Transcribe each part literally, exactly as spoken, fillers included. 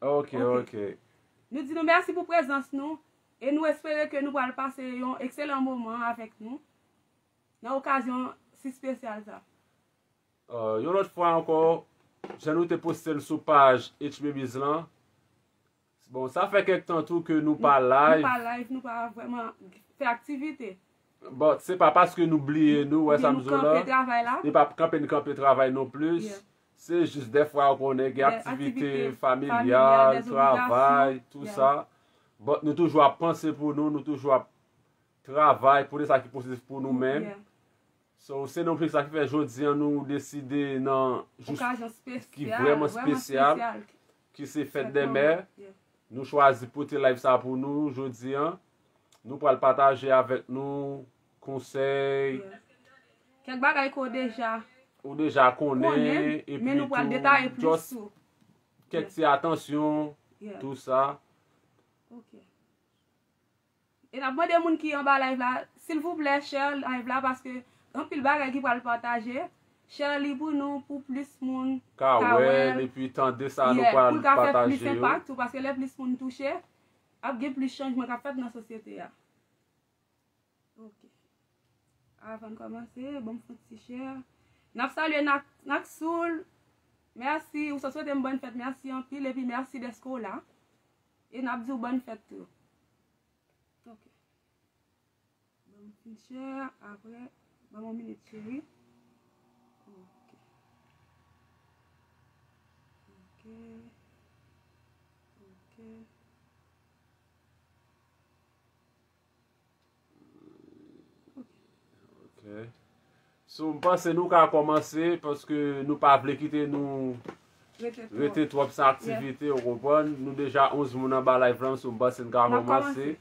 Ok, ok. Nou di nou mèsi pou prezans nou e nou espere ke nou pral pase yon ekselan moman avèk nou nan okazyon si espesyal sa. Yon lòt fwa ankò, jan nou te poste l sou paj H Babies lan, bon, sa fè kèk tan tou ke nou pa live. Nou pa live, nou pa vrèman fè aktivite. But se pa paske nou bliye nou, wè sa m di w la. Oubyen nou kanpe travay la. Li pa kanpe n kanpe travay non plis. Se jis dèfwa ou konnen gen aktivite familyal, travay, tou sa. But nou toujou ap panse pou nou, nou toujou ap travay, pote sa ki pozitif pou nou menm. So, se nan objektif sa ki fè jodi an nou deside nan jou ki vrèman espesyal, ki se fèt dè mè. Nou chwazi pote live sa pou nou jodi an. Nou pral pataje avèk nou konsèy. Kèk bagay ke w deja. Ou deja konnen, epi tou, just kèk ti atansyon, tou sa. Ok. E n ap mande moun ki anba live la, silvouplè, share live la, paske anpil bagay ki pral pataje. Share li pou nou, pou plis moun ka wè l, epi tande sa nou pral pataje yo. Pou l ka fè plis enpak tou, paske lè plis moun touche, ap gen plis chanjman k ap fèt nan sosyete a. Ok. Avan n kòmanse, ban m fè yon ti share. N ap salye Nak, Naksoul. Mèsi, ou sot swete m bòn fèt, mèsi anpil, epi mèsi dèske w la. E n ap di w bòn fèt tou. Ok. Ban m fin share, apre, ban m yon minit, cheri. Ok. Ok. Ok. Ok. So, m panse nou ka kòmanse, paske nou pa vle kite nou rete twòp san aktivite, ou konprann? Nou deja onz moun anba live lan, so m panse n ka kòmanse.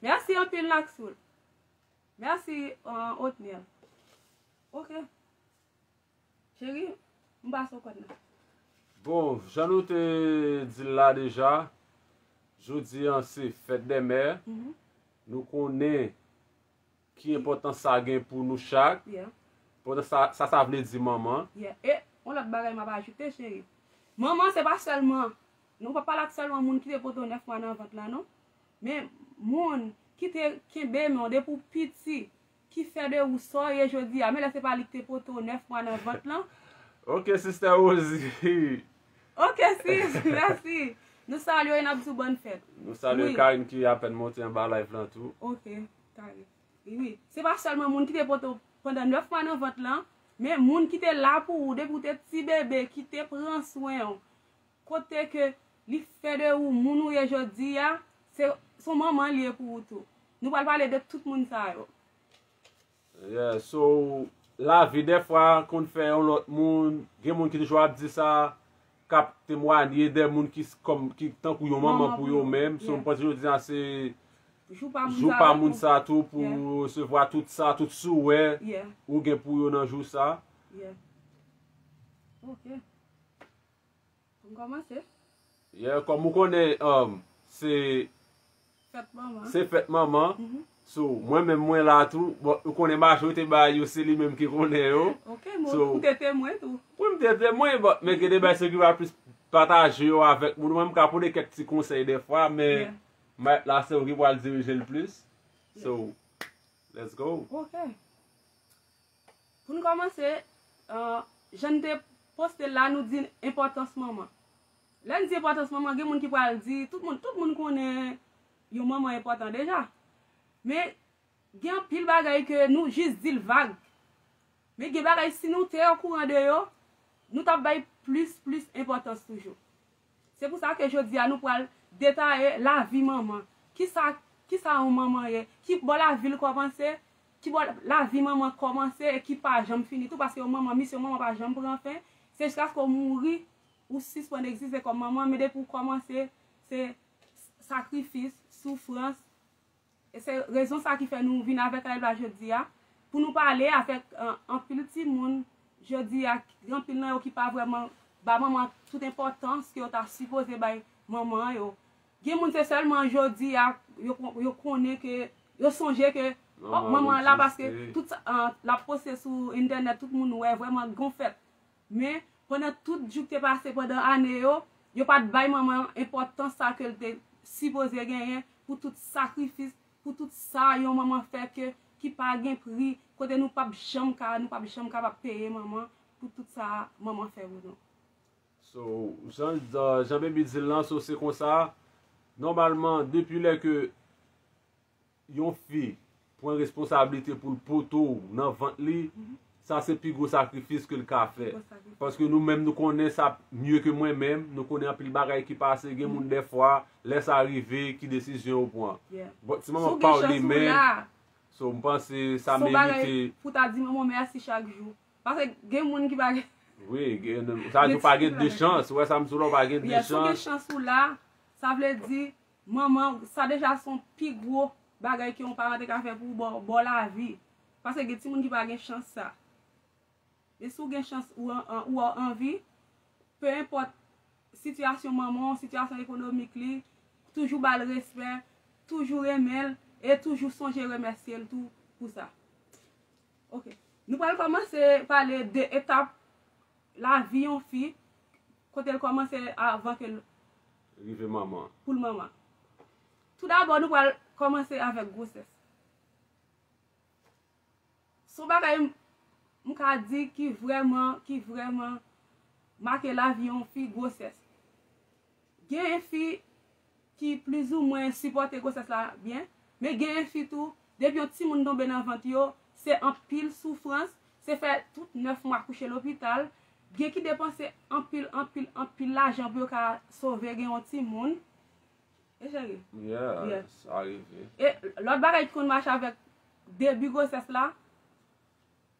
Mèsi anpil, Naksoul. Mèsi, Otniel. Ok. Cheri, m pase w kòd la. Bon, jan nou te di l la deja, jodi an se fèt dè mè. Nou konnen ki enpòtans sa gen pou nou chak. Enpòtans sa, sa, sa vle di manman. E yon lòt bagay m ap ajoute, cheri. Manman se pa sèlman, nou pa pale ak sèlman moun ki te pote w nèf mwa nan vant la, non. Men moun ki te kenbe men w depi w piti, ki fè de ou sa w ye jodi a, men lè se pa li ki te pote w nèf mwa nan vant lan. Ok, Sister Rosie. Ok, sis, mèsi. Nou salye w e n ap di w bòn fèt. Nou salye Karine ki apèn monte anba live lan tou. Ok, Karine. Wi, se pa sèlman moun ki te pote w pandan nèf mwa nan vant lan, men moun ki te la pou ou depi w te ti bebe, ki te pran swen w. Kote ke li fè de ou moun ou ye jodi a, se, se yon manman li ye pou ou tou. Nou pral pale de tout moun sa yo. Yeah, so, lavi dèfwa konn fè yon lòt moun, gen moun ki toujou ap di sa, k ap temwanye de moun ki, kòm, ki tankou yon manman pou yo menm. So, m panse jodi a se jou pa moun sa tou pou resevwa tout sa, tout souwè ou gen pou yo nan jou sa. Ok. Pou m kòmanse? Yeah, kòm ou konnen, um, se fèt manman. Se fèt manman. So, mwen menm mwen la tou. Bon, ou konnen majorite bagay yo se li menm ki konnen yo. Ok, bon, ou te temwen tou. Wi, m te temwen, bon, men gen de bagay se ki va plis pataje yo avèk moun. Mwen m ka pote kèk ti konsèy dèfwa, men m la se ou ki pral dirije l plis. So, let's go. Ok. Pou n kòmanse, jan n te poste l la, nou di enpòtans manman. Lè n di enpòtans manman, gen moun ki pral di, tout moun, tout moun konnen yon manman enpòtan deja. Men, gen anpil bagay ke nou jis di l vag. Men gen bagay, si nou te okouran de yo, nou t ap bay plis, plis enpòtans toujou. Se pou sa ke jodi a nou pral detaye lavi manman. Kisa, kisa yon manman ye? Ki bò lavi l kòmanse? Ki bò lavi manman kòmanse e ki pa janm fini tou? Paske yon manman, misyon manman pa janm pran fen. Se jiskaske w mouri, ou sispann egziste kòm manman, men depi w kòmanse, se sakrifis, soufrans, E se rezon sa ki fè nou vin avèk live la jodi a, pou nou pale avèk anpil timoun jodi a, gen anpil nan yo ki pa vrèman ba manman tout enpòtans ke yo ta sipoze bay manman yo. Gen moun se sèlman jodi a yo, yo konnen ke, yo sonje ke, o, manman an la paske tout sa, l ap poste sou entènèt, tout moun wè vrèman gon fèt. Men, pandan tout jou ki te pase pandan ane yo, Yo pa t bay manman an enpòtans sa ke l te sipoze genyen pou tout sakrifis, pou tout sa yon manman fè ke, ki pa gen pri, kote nou p ap janm ka, nou p ap janm kapab peye manman pou tout sa manman fè pou nou. So, jan, jan Baby di l lan, so se konsa, nòmalman, depi lè ke yon fi pran responsablite pou l pote w nan vant li, sa se pi gwo sakrifis ke l ka fè. Paske nou menm nou konnen sa mye ke mwen menm, nou konnen anpil bagay ki pase, gen moun dèfwa, lè sa rive, ki desizyon yo pran. But si manman pa w li menm, so m panse sa merite. Pou ta di manman mèsi chak jou. Paske gen moun ki pa gen. Wi, gen, sa di w pa gen de chans, ou wè sa m di w la, w pa gen de chans. Yes, ou gen chans ou la, sa vle di, manman, sa deja se yon pi gwo bagay ke yon paran te ka fè pou ou bò, bò lavi. Paske gen timoun ki pa gen chans sa. Men si w gen chans ou an, an, ou anvi, pe enpòt sitiyasyon manman w, sitiyasyon ekonomik li, toujou ba l respè, toujou renmen l, e toujou sonje remèsye l tou pou sa. Ok. Nou pral kòmanse pale de etap lavi yon fi, kote l kòmanse avan ke l rive manman. Pou l manman. Toudabò, nou pral kòmanse avèk gwosès. Se yon bagay m, m ka di ki vrèman, ki vrèman make lavi yon fi, gwosès. Gen fi ki plizoumwen sipòte gwosès la byen, men gen fi tou, depi yon timoun tonbe nan vant yo, se anpil soufrans, se fè tout nèf mwa kouche lopital, gen ki depanse anpil, anpil, anpil lajan pou yo ka sove gen yon timoun. E cheri? Yeah, sa rive. E lòt bagay ki konn mache avèk debi gwosès la,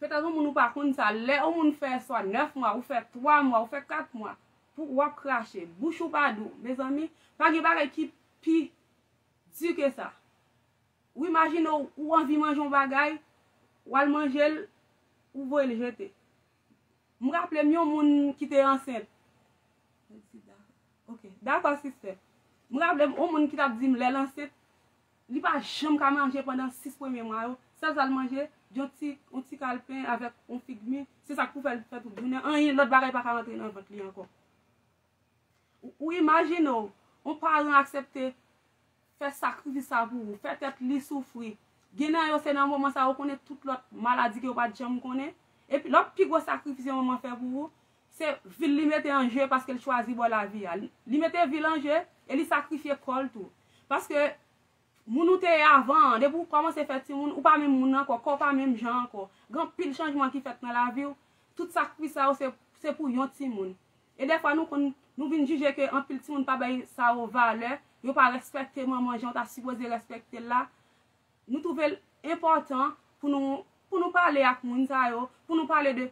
petèt yon moun ou pa konn sa, lè yon moun fè swa nèf mwa, ou fè twa mwa, ou fè kat mwa, pou w ap krache, bouch ou pa dou, mezanmi, pa gen bagay ki pi di ke sa. Ou imajine w, ou anvi manje yon bagay, w al manje l, ou voye l jete. M raple m yon moun ki te ansent. Ok, dakò, sister. M raple m yon moun ki t ap di m lè l ansent, li pa janm ka manje pandan sis premye mwa yo. Sèl sa l manje, yon ti, yon ti kal pen avèk yon fig mi. Se sa k pou fè l fè tout jounen. Anyen lòt bagay pa ka rantre nan vant li ankò. Ou, ou imajine w, yon paran aksepte fè sakrifis sa pou ou, fè tèt li soufri. Gen nan yo se nan moman sa yo konnen tout lòt maladi ke yo pa t janm konnen. Epi lòt pi gwo sakrifis yon manman fè pou ou, se vi l li mete an je paske l chwazi bò lavi a. Li, li mete vi l an je e li sakrifye kò l tou. Paske moun ou te ye avan an, depi w kòmanse fè timoun, ou pa menm moun ankò, kò w pa menm jan ankò. Gen anpil chanjman ki fèt nan lavi w. Tout sakrifis sa yo se, se pou yon timoun. E dèfwa nou konn, nou vin jije ke anpil timoun pa bay sa yo valè, yo pa respekte manman jan yo ta sipoze respekte l la. Nou twouve l enpòtan pou nou, pou nou pale ak moun sa yo, pou nou pale de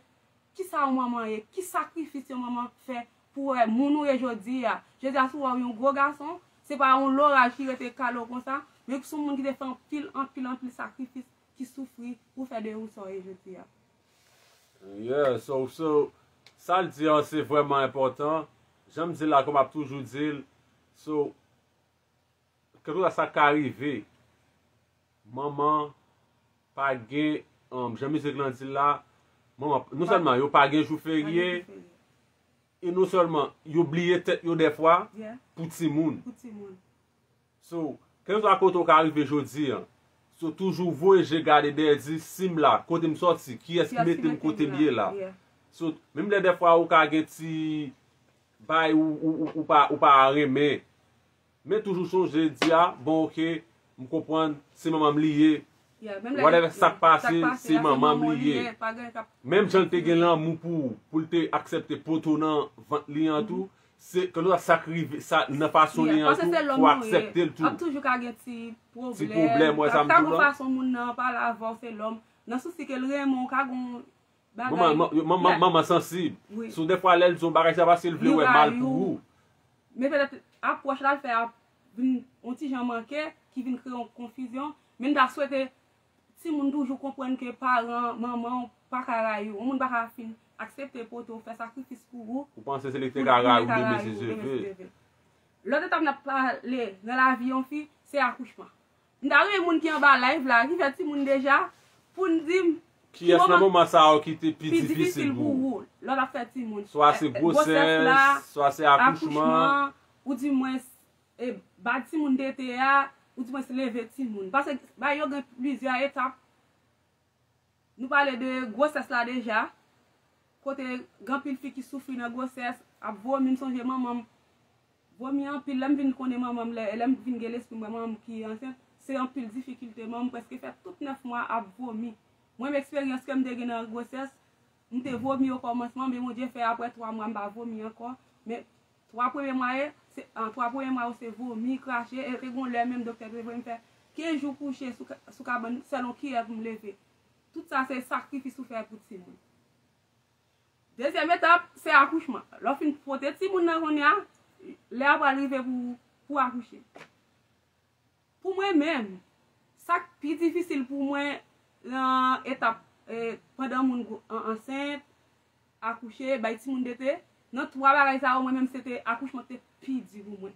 kisa yon manman ye, ki sakrifis yon manman fè pou wè moun ou ye jodi a. Jodi a, si w wè w yon gwo gason, se pa yon loraj ki rete kale w konsa, men se yon moun ki te fè anpil, anpil, anpil sakrifis, ki soufri pou fè de ou sa w ye jodi a. Yeah, so, so, sa l di an, se vrèman enpòtan. Jan m di l la, kòm m ap toujou di l, so, kèlkeswa sa k ka rive, manman pa gen, um, jan mizik lan di l la, manman, non sèlman yo pa gen jou ferye, e non sèlman yo bliye tèt yo dèfwa pou timoun. So, kèlkeswa kote w ka rive jodi a, so, toujou voye je gade dèyè, di, si m la, kote m sòti, kiyès ki mete m kote m ye la. So, menm lè dèfwa ou ka gen ti bay ou, ou, ou, ou pa, ou pa renmen, men toujou sonje di, a, bon, oke, m konprann, se manman m li ye. Whatever sa k pase, se manman m li ye. Menm jan l te gen lanmou pou, pou l te aksepte pote w nan vant li an tou, se, kèlkeswa sa k rive, sa, nan fason li an tou, fò w aksepte l tou. Ap toujou ka gen ti pwoblèm, wè sa m di w lan. Ka gon fason moun nan pale avè w, se lòm. Nan sousi ke l renmen w, ka gon bagay. Manman, manman, manman sansib. So, dèfwa, lè l di yon bagay, se pa paske l vle wè mal pou ou. Men petèt, apwòch la l fè a vin yon ti jan manke, ki vin kreye yon konfizyon. Men m ta swete timoun toujou konprann ke paran, manman w pa ka rayi w. Yon moun pa ka fin aksepte pote w, fè sakrifis pou ou. Ou panse se li ki te ka rayi w, menm si se ve. Lòt etap n ap pale nan lavi yon fi, se akouchman. M ta renmen moun ki anba live la, ki fè timoun deja, pou n di m Kiyès nan moman sa yo ki te pi difisil pou ou? Lè w ap fè timoun. Swa se gwosès, swa se akouchman, ou di mwens, e, ba timoun tete a, ou di mwens leve timoun. Paske bay yo gen plizyè etap. Nou pale de gwosès la deja. Kote gen anpil fi ki soufri nan gwosès, ap vomi, m sonje manman m vomi anpil. Lè m vin konnen manman m, lè, lè m vin gen lespri m wè manman m ki ansent, se anpil difikilte. Manman m prèske fè tout nèf mwa ap vomi. Mwen, menm eksperyans ke m te gen nan gwosès, m te vomi okòmansman, men Bondye fè apre twa mwa m pa vomi ankò. Men twa premye mwa yo, se, an, twa premye mwa yo se vomi, krache, e te gon lè menm doktè te voye m fè kenz jou kouche sou ka-, sou kabann, sèlon kiyè pou m leve. Tout sa se sakrifis ou fè pou timoun. Dezyèm etap, se akouchman. Lè w fin pote timoun nan kounye a, lè a pral rive pou, pou akouche. Pou mwen menm, sa k pi difisil pou mwen nan etap, eh, pandan moun gwo-, an-, ansent, akouche, bay timoun tete, nan twa bagay sa yo, mwen menm se te akouchman ki te pi di pou mwen.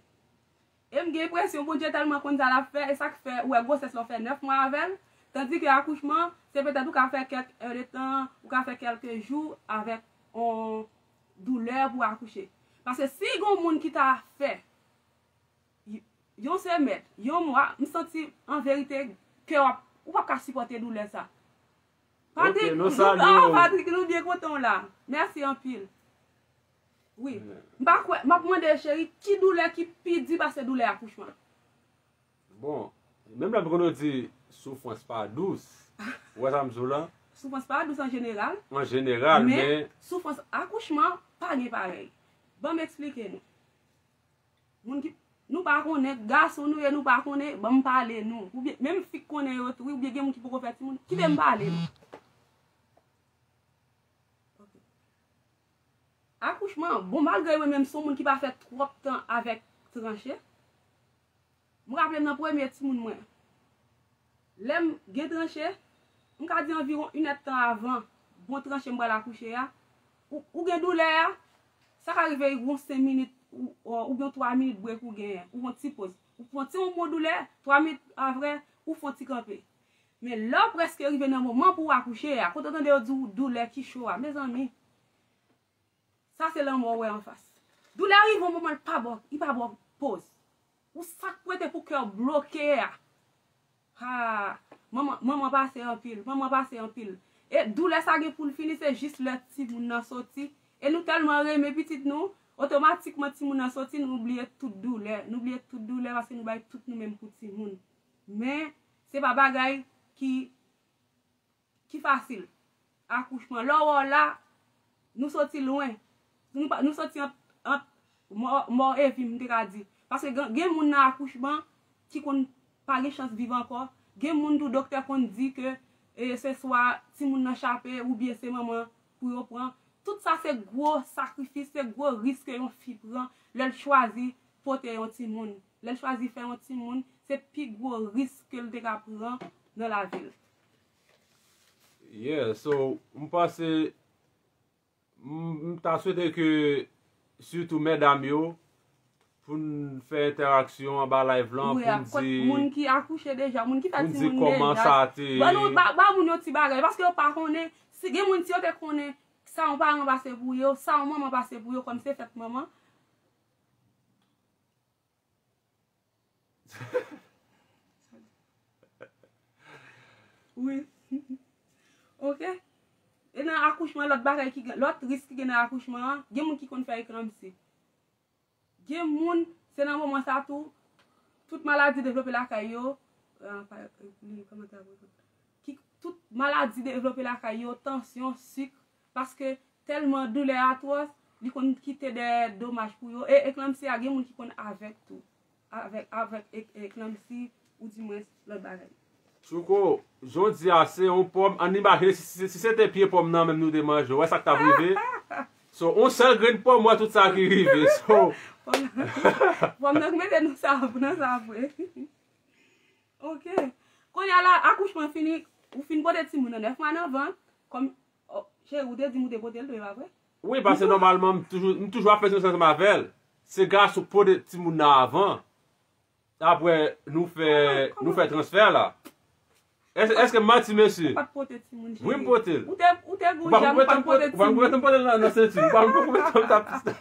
E m gen enpresyon Bondye tèlman konn sa l ap fè, e sa k fè ou wè gwosès la w fè nèf mwa avè l, tandike akouchman, se petèt ou ka fè kèk èdtan, ou ka fè kèlke jou avèk yon doulè pou akouche. Paske si gon moun ki ta fè y-, yon semèn, yon mwa, m santi an verite ke w ap, ou p ap ka sipòte doulè sa. Patrick, nou, ah, Patrick, nou byen kontan w la. Mèsi anpil. Wi. M pa kwè, m ap mande cheri, ki doulè ki pi di pase doulè akouchman? Bon, menm lè m konn yo di soufrans pa dous. Ou wè sa m di w la? Soufrans pa dous an jeneral. An jeneral, men, men soufrans akouchman pa gen parèy. Ban m eksplike nou. Moun ki, nou pa konnen, gason nou ye, nou pa konnen, ban m pale nou. Oubyen, menm fi k konnen yo tou, wi, oubyen gen moun ki poko fè timoun, kite m pale nou. Ok. Akouchman, bon, malgre mwen menm se yon moun ki pa fè twòp tan avèk tranche, m raple m nan premye timoun mwen. Lè m gen tranche, m ka di anviwon inèdtan avan bon tranche m pral akouche a, ou, ou gen doulè a, sa ka rive yon senk minit ou, ou, oubyen twa minit brek ou genyen, ou pran ti poz. Ou pran ti yon bon doulè, twa minit apre, ou fè yon ti kanpe. Men lè w prèske rive nan moman pou w akouche a, kote w tande yo di w doulè ki cho a, mezanmi, sa se lanmò w wè anfas. Doulè a rive yon moman, l pa ba w, li pa ba w poz. Ou sa k prete pou kè w bloke a. Ha, manman, manman pase anpil, manman pase anpil. E doulè sa gen pou l fini, se jis lè timoun nan soti. E nou tèlman renmen pitit nou, otomatikman timoun nan soti, nou bliye tout doulè. Nou bliye tout doulè paske nou bay tout nou menm pou timoun. Men, se pa bagay ki, ki fasil. Akouchman, lè w wè w la, nou soti lwen. Nou pa, nou soti ant, ant mò, mò e vi, m te ka di. Paske gen, gen moun nan akouchman ki konn pa gen chans viv ankò. Gen moun tou, doktè konn di ke, e, se swa timoun nan chape oubyen se manman pou yo pran. Tout sa se gwo sakrifis, se gwo risk ke yon fi pran lè l chwazi pote yon timoun. Lè l chwazi fè yon timoun, se pi gwo risk ke l te ka pran nan lavi l. Yeah, so, m panse, m, m ta swete ke, sitou medam yo, pou n fè entèraksyon anba live lan, pou n di, moun ki akouche deja, moun ki fè timoun deja. Ban nou, ba, ba moun yo ti bagay, paske yo pa konnen, si gen moun, si yo te konnen sa yon paran pase pou yo, sa yon manman pase pou yo, kòm se fèt manman. Wi. Ok. E nan akouchman, lòt bagay ki gen, lòt risk ki gen nan akouchman an, gen moun ki konn fè eklanmsi. Gen moun, se nan moman sa tou, tout maladi devlope lakay yo, ah, pa, li, kòman te ap rele? Ki, tout maladi devlope lakay yo, tansyon, sik, paske tèlman doulè atwòs, li konn kite de domaj pou yo. E eklanmsi a, gen moun ki konn avèg tou. Avèk, avèk ek-, eklanmsi, ou di mwens lòt bagay. Chouko, jodi a se yon pòm, ann imajine si, si, si se te pye pòm nan menm nou te manje, w wè sa k t ap rive? So, yon sèl grenn pòm, w wè tout sa ki rive. So, pòm nan, pòm nan k mete nou sa, nan sa vre. Ok. Kounye a la, akouchman fini, ou fin pote timoun nan nèf mwa nan vant, kòm, oh, cheri, ou te di m ou te pote l tou, e pa vre? Wi, paske nòmalman, m toujou, m toujou ap fè sou ansanm avè l. Se gason k pote timoun nan avan. Apre, nou fè, nou fè transfè la. Èske, èske m manti, mesye? Ou pa t pote timoun, cheri. Wi, m pote l. Ou te, ou te gen yon jèm, ou pa t pote timoun. Ou pa t pote l nan, nan senti. Ou pa t pote l nan senti.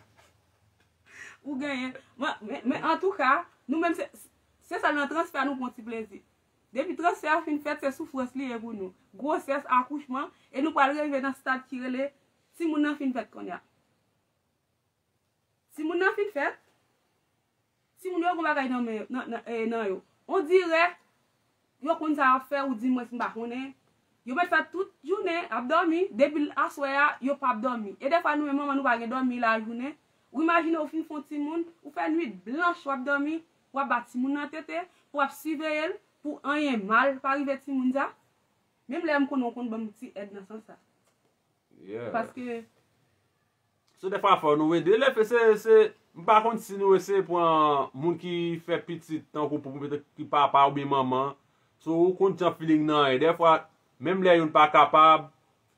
Ou genyen. Men, men, men antouka, nou menm se, se sèl nan transfè a nou pran ti plezi. Depi transfè a fin fèt, se soufrans li ye pou nou. Gwosès, akouchman, e nou pral rive nan stad ki rele timoun nan fin fèt kounye a. Timoun nan fin fèt, timoun yo gon bagay nan men, nan, nan, eh, nan yo. On dirè, yo konn sa y ap fè, ou di mwens m pa konnen. Yo mèt fè tout jounen ap dòmi, depi l aswè a, yo p ap dòmi. E dèfwa nou menm manman nou pa gen dòmi lajounen. Ou imajine ou fin fè yon timoun, ou fè nwit blanch w ap dòmi, w ap ba timoun nan tete, pou w ap siveye l, pou anyen mal pa rive timoun sa. Menm lè m konnen w konn ban m ti èd nan sans sa. Yeah. Paske So, dèfwa fò nou ede. Lèfè se, se, m pa konn si nou eseye pran moun ki fè pitit tankou pou, pou ki papa oubyen manman. So, ou konn jan feeling nan ye. Dèfwa, menm lè youn pa kapab,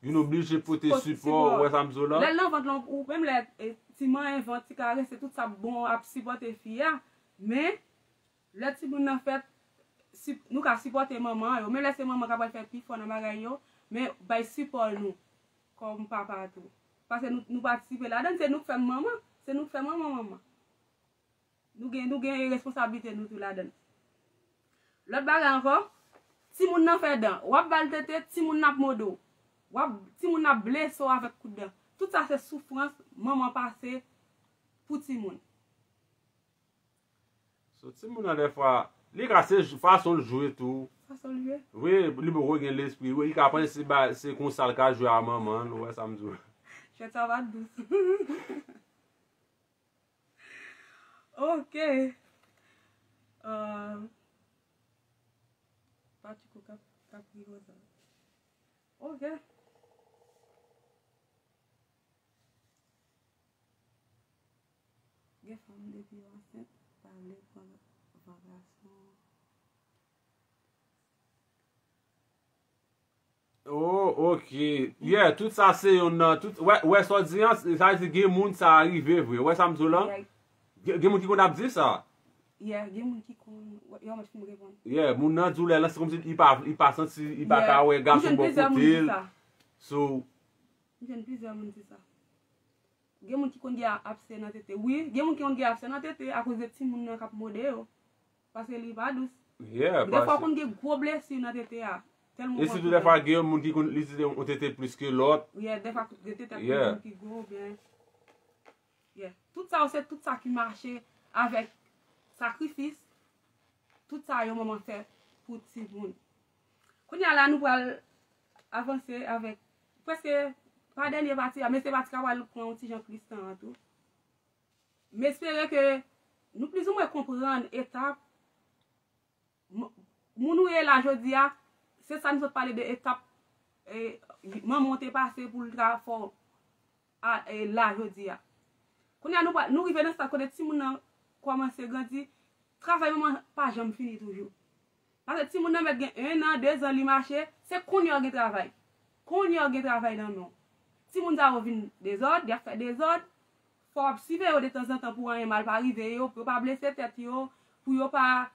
youn oblije pote sipò, ou wè sa m di w la? Lè l nan vant lan, ou menm lè, eh, ti manyen vant, ti karese, tout sa bon ap sipòte fi a. Men, lè timoun nan fèt, si, nou ka sipòte manman yo. Men lè se manman k ap fè pi fò nan bagay yo, men bay sipò nou kòm papa tou. Paske nou, nou patisipe ladan l, se nou k fè m manman. Se nou k fè manman manman. Nou gen, nou gen responsablite nou tou ladan l. Lòt bagay ankò, timoun nan fè dan. W ap ba l tete, timoun nan ap mòde w. W ap, timoun nan ap blese w avèk kout dan. Tout sa se soufrans manman pase pou timoun. So, timoun nan dèfwa, li ka se jou, fason l jwe tou. Fason l jwe? Wi, li poko gen lespri. Wi, li ka panse se ba, se konsa l ka jwe a manman l, ou wè sa m di w. Chèt sa pa dous. Ok. Euh, Patiko k ap, k ap ri konsa. Ok. Gen fanm depi yo ansent, pa vle pran van gason. Oh, ok. Yeah, tout sa se yon nan, tout, wè, wè sa w di an, sa vle di gen moun sa rive vre. Wè sa m di w lan? Yeah. Gen, gen moun ki konn ap di sa. Yeah, gen moun ki konn, yo mèt fin reponn. Yeah, moun nan di w lè lan, se kòmsi li pa, li pa santi, li pa ka wè gason bò kote l. So, m jwenn plizyè moun di sa. Gen moun ki konn gen absè nan tete. Wi, gen moun ki konn gen absè nan tete akoz de timoun nan k ap mòde yo. Paske li pa dous. Yeah, dèfwa konn gen gwo blesi nan tete a. Tèlman. E sitou dèfwa gen yon moun ki konn li tete, yon tete plis ke lòt. Yeah, dèfwa gen tete ak timoun ki gwo, oubyen. Yeah. Tout sa yo se tout sa ki mache avèk sakrifis. Tout sa yo manman fè pou timoun. Kounye a la, nou pral avanse avèk, prèske pa dènye pati a, men se pati k ap pral pran yon ti jan plis tan an tou. M espere ke nou plizoumwen konprann etap m-, moun ou ye la jodi a, se sa nou sot pale de etap, eh, manman w te pase pou l ta fè w a, eh, la jodi a. Kounye a nou pa, nou rive nan stad kote timoun nan kòmanse grandi, travay manman pa janm fini toujou. Paske timoun nan mèt gen en an, de zan li mache, se kounye a w gen travay. Kounye a w gen travay nan men w. Timoun sa yo vin dezòd, y ap fè dezòd. Fò w ap siveye yo detanzantan pou anyen mal pa rive yo, pou yo pa blese tèt yo, pou yo pa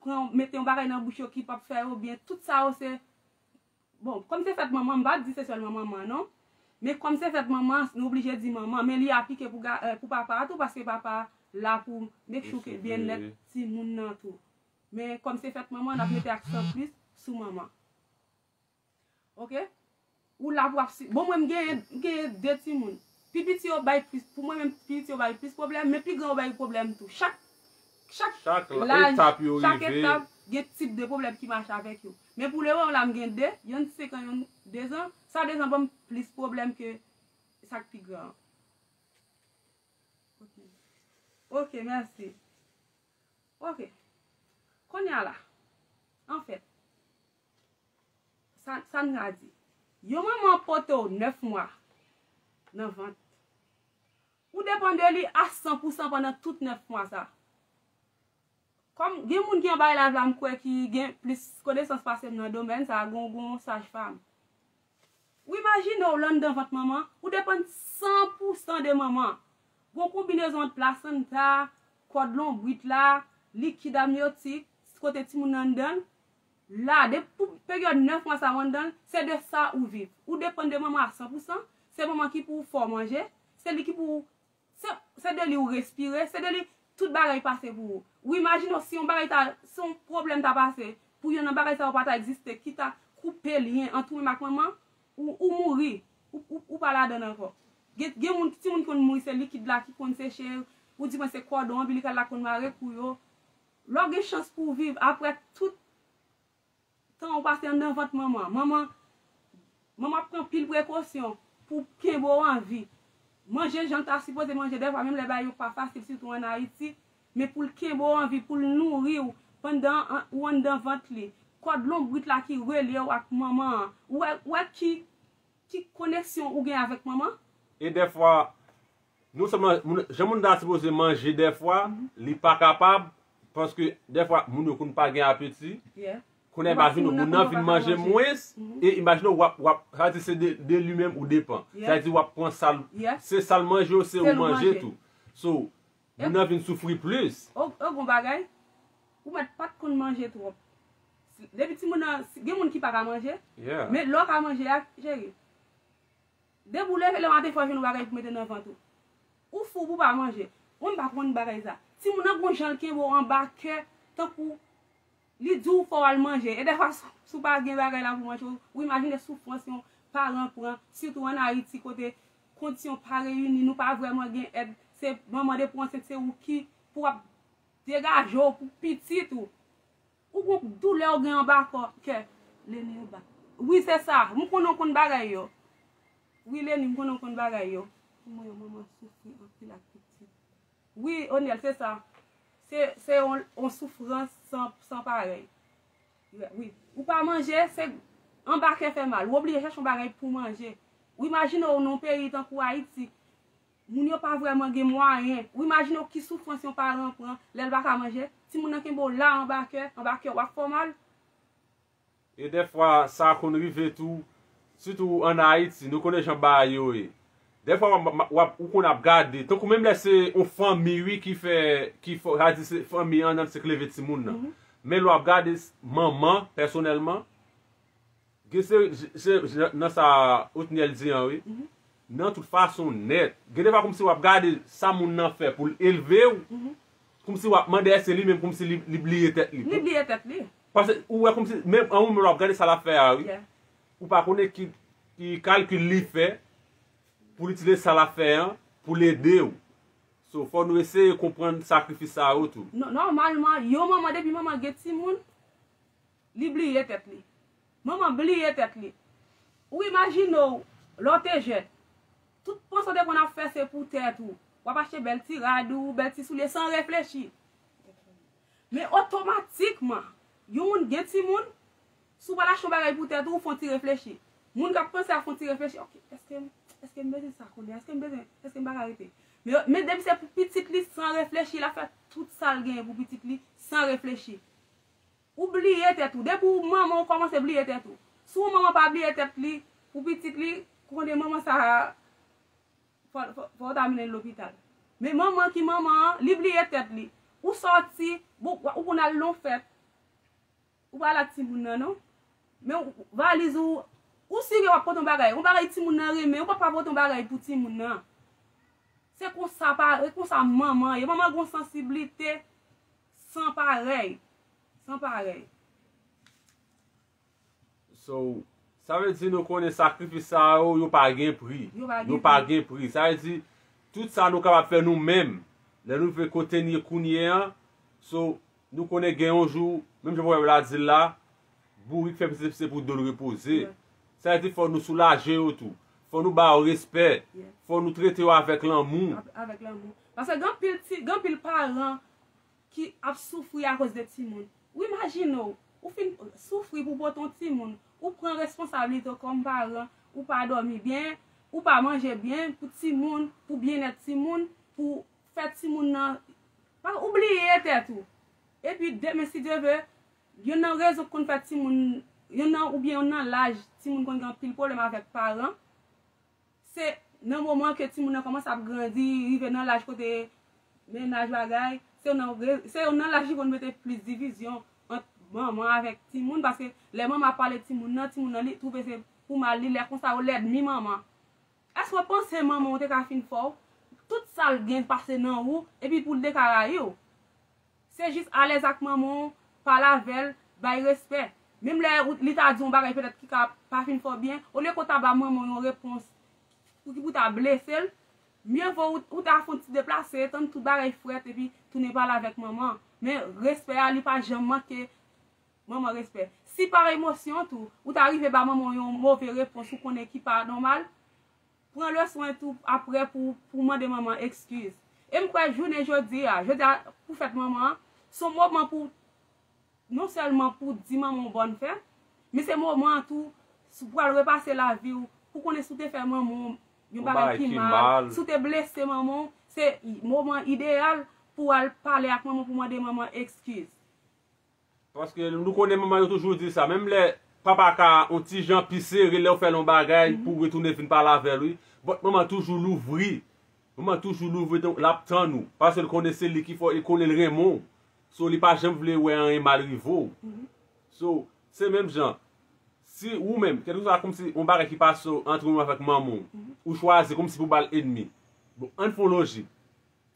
pran, mete yon bagay nan bouch yo ki p ap fè yo byen. Tout sa yo se, bon, kòm se fèt manman, m pa di se sèlman manman, non. Men kòm se fèt manman, nou oblije di manman, men li aplike pou ga-, eh, pou papa a tou, paske papa la pou make sure ke byennèt timoun nan tou. Men kòm se fèt manman, n ap mete aksan plis sou manman. Ok? Ou la pou ap si-, bon, mwen, m genyen, m genyen de timoun. Pi piti yo bay plis, pou mwen menm, pi piti yo bay plis pwoblèm, men pi gran yo bay pwoblèm tou. Chak, chak laj, chak etap, gen tip de pwoblèm ki mache avèk yo. Men pou lewon la, m gen de, yonn senk an, yonn de zan. Sa de zan ban m plis pwoblèm ke sa k pi gran an. Ok. Ok, mèsi. Ok. Kounye a la, anfèt, sa, sa n ka di? Yon manman pote w nèf mwa nan vant. Ou depann de li a san pou san pandan tout nèf mwa sa. Kòm gen moun ki anba live la, m kwè ki gen plis konesans pase m nan domèn sa, gon, gon sajfam. Ou imajine w, w anndan vant manman, ou depann san pou san de manman. Gon konbinezon ant plasanta, kòd lonbrit la, likid amnyotik, kote timoun nan anndan l. La, depi pou peryòd nèf mwa sa ou anndan l, se de sa ou viv. Ou depann de manman a san pou san, se manman ki pou fè w manje, se li ki pou, se, se de li ou respire, se de li tout bagay pase pou ou. Ou imajine w si yon bagay ta, si yon pwoblèm ta pase, pou yonn nan bagay sa yo pa ta egziste, ki ta koupe lyen ant ou menm ak manman, ou, ou mouri, ou, ou, ou pa ladan l ankò. Gen, gen moun, timoun ki konn mouri, se likid la ki konn seche, ou di mwen se kòdon anbilikal la konn mare kou yo. Lè w gen chans pou w viv, apre tout tan ou pase anndan vant manman, manman, manman ap pran pil prekosyon pou kenbe w an vi. Manje jan l ta sipoze manje, dèfwa menm lè bagay yo pa fasil, sitou ann Ayiti, men pou l kenbe w an vi, pou l nouri w pandan an- ou anndan vant li. Kòd lonbrit la ki relye w ak manman an, ou wè, ou wè ki, ki koneksyon ou gen avèk manman? E dèfwa, non sèlman moun, jan moun ta sipoze manje dèfwa, li pa kapab, paske dèfwa moun yo konn pa gen apeti. Kounye a, imajine w, moun nan vin manje mwens, e imajine w ap, w ap, sa vle di se de, de li menm ou depan. Sa vle di w ap pran sa l, se sa l manje w, se ou manje tou. So, moun nan vin soufri plis. Ou, ou gon bagay, ou mèt pa t konn manje twòp. Depi timoun nan, gen moun ki pa ka manje, men lè w ka manje a, cheri, depi w leve lè maten, fò w jwenn yon bagay pou mete nan vant ou. Ou fou pou w pa manje. Mwen, m pa konn bagay sa. Timoun nan gon jan l kenbe w anba kè, tankou li di w fò w al manje. E dèfwa, si, si w pa gen bagay la pou manje, ou, ou imajine soufrans yon paran pran, sitou ann Ayiti kote kondisyon pa reyini, nou pa vrèman gen èd. Se manman depi w ansent, se ou ki pou w ap degaje w pou pitit ou. Ou gon doulè ou gen anba kò, kè. Leni ou ba. Wi, se sa. M konnen w konn bagay yo. Wi, Leni, m konnen w konn bagay yo. Mwen, yon manman soufri anpil ak pitit. Wi, Oniel, se sa. Se, se yon, yon soufrans san, san parèy. Wi. Ou pa manje, se anba kè fè mal. Ou oblije chèche yon bagay pou manje. Ou imajine w nan yon peyi tankou Ayiti. Moun yo pa vrèman gen mwayen. Ou imajine w ki soufrans yon paran pran lè l pa ka manje. Timoun nan kenbe w la anba kè, anba kè w ap fè w mal. E dèfwa, sa konn rive tou, sitou ann Ayiti, nou konnen jan bagay yo ye. Dèfwa, w ap, w ap, ou konn ap gade, tankou menm lè se yon fanmi, wi, ki fè, ki fè, sa di se fanmi an nan se k leve timoun nan. Men lè w ap gade s- manman, pèsonèlman, gen se, se, se nan sa Otniel di an, wi. Nan tout fason nèt. Gen dèfwa kòmsi w ap gade sa moun nan fè pou l elve w, kòmsi w ap mande èske li menm kòmsi li, li bliye tèt li. Li bliye tèt li. Paske ou wè kòmsi, menm an ou menm lè w ap gade sa l ap fè a, wi. Ou pa konnen ki, ki kalkil li fè pou l itilize sa l ap fè an, pou l ede w. So, fò nou eseye konprann sakrifis sa yo tou. Nò- Nòmalman, yon manman, depi manman gen timoun, li bliye tèt li. Manman bliye tèt li. Ou imajine w, lè w te jèn, tout panse w te konn ap fè se pou tèt ou. W ap achte bèl ti rad ou, bèl ti soulye san reflechi. Men otomatikman, yon moun gen timoun, si w pral achte yon bagay pou tèt ou, ou fè yon ti reflechi. Moun k ap panse a fè yon ti reflechi, ok, èske, èske m bezwen sa kounye a? Èske m bezwen, èske m pa ka rete? Men, men depi se pou pitit li, san reflechi, l ap fè tout sa l genyen pou pitit li, san reflechi. Ou bliye tèt ou. Depi w manman, ou kòmanse bliye tèt ou. Si yon manman pa bliye tèt li, pou pitit li, konnen manman sa a, fò, fò, fò w ta mennen l lopital. Men manman ki manman an, li bliye tèt li. Ou sòti, bon, ou konn al nan fèt. Ou pa al ak timoun nan, non. Men ou- valiz ou, ou sire w ap pote yon bagay. Yon bagay timoun nan renmen, ou pa pa pote yon bagay pou timoun nan. Se konsa pa, se konsa manman ye. Manman gon sansiblite san parèy. San parèy. So, sa vle di nou konnen sakrifis sa yo, yo pa gen pri. Yo pa gen pri. Yo pa gen pri. Sa vle di, tout sa nou kapab fè nou menm, lè nou rive kote n ye kounye a, so, nou konnen gen yon jou, menm jan pwovèb la di l la, bourik fè pise pise pou do l repoze. Sa vle di fò nou soulaje yo tou. Fò nou ba yo respè. Fò nou trete yo avèk lanmou. Avèk lanmou. Paske gen anpil ti, gen anpil paran ki ap soufri akoz de timoun. Ou imajine w, ou fin soufri pou pote yon timoun, ou pran responsablite w kòm paran, ou pa dòmi byen, ou pa manje byen pou timoun, pou byennèt timoun, pou fè timoun nan, pa, ou bliye tèt ou. Epi demen, si Dye vle, youn nan rezon k konn fè timoun, youn nan, oubyen youn nan laj timoun konn gen anpil pwoblèm avèk paran, se nan moman ke timoun nan kòmanse ap grandi, rive nan laj kote mennaj bagay, se youn nan re- se youn nan laj ki konn mete plis divizyon ant manman avèk timoun, paske lè manman ap pale timoun nan, timoun nan li twouve se pou mal li, lè konsa yo lènmi manman. Èske w panse manman w te ka fin fè w? Tout sa l gen pase nan ou, epi pou l te ka rayi w. Se jis alèz ak manman w, pale avè l, bay respè. Menm lè ou- li ta di yon bagay petèt ki ka pa fin fè w byen, olye ke w ta ba manman w yon repons pou ki pou ta blese l, mye vo ou, ou ta fè yon ti deplase, tann tout bagay frèt epi tounen pale avèk manman. Men respè a, li pa janm manke manman respè. Si pa emosyon tou, ou ta rive ba manman w yon move repons ou konnen ki pa nòmal, pran le swen tou apre pou, pou mande manman ekskiz. E m kwè jounen jodi a, jodi a pou fèt manman an, se yon moman pou, non sèlman pou di manman w bòn fèt, men se moman an tou, si w pral repase lavi w, pou konnen si w te fè manman w yon bagay ki mal, si w te blese manman w, se moman ideyal pou w al pale ak manman w pou mande manman ekskiz. Paske nou konnen manman yo toujou di sa. Menm lè papa ka yon ti jan pi sere lè w fè l yon bagay pou retounen vin pale avè l, wi. But manman toujou louvri. Manman toujou louvri, l ap tann ou. Paske l konnen se li ki fò, li konnen l renmen w. So, li pa janm vle wè anyen mal rive w. So, se menm jan. Si ou menm, kèlkeswa kòmsi yon bagay ki pase w ant ou menm avèk manman w, ou chwazi kòmsi pou ba l ènmi. Bon, ann fè yon lojik.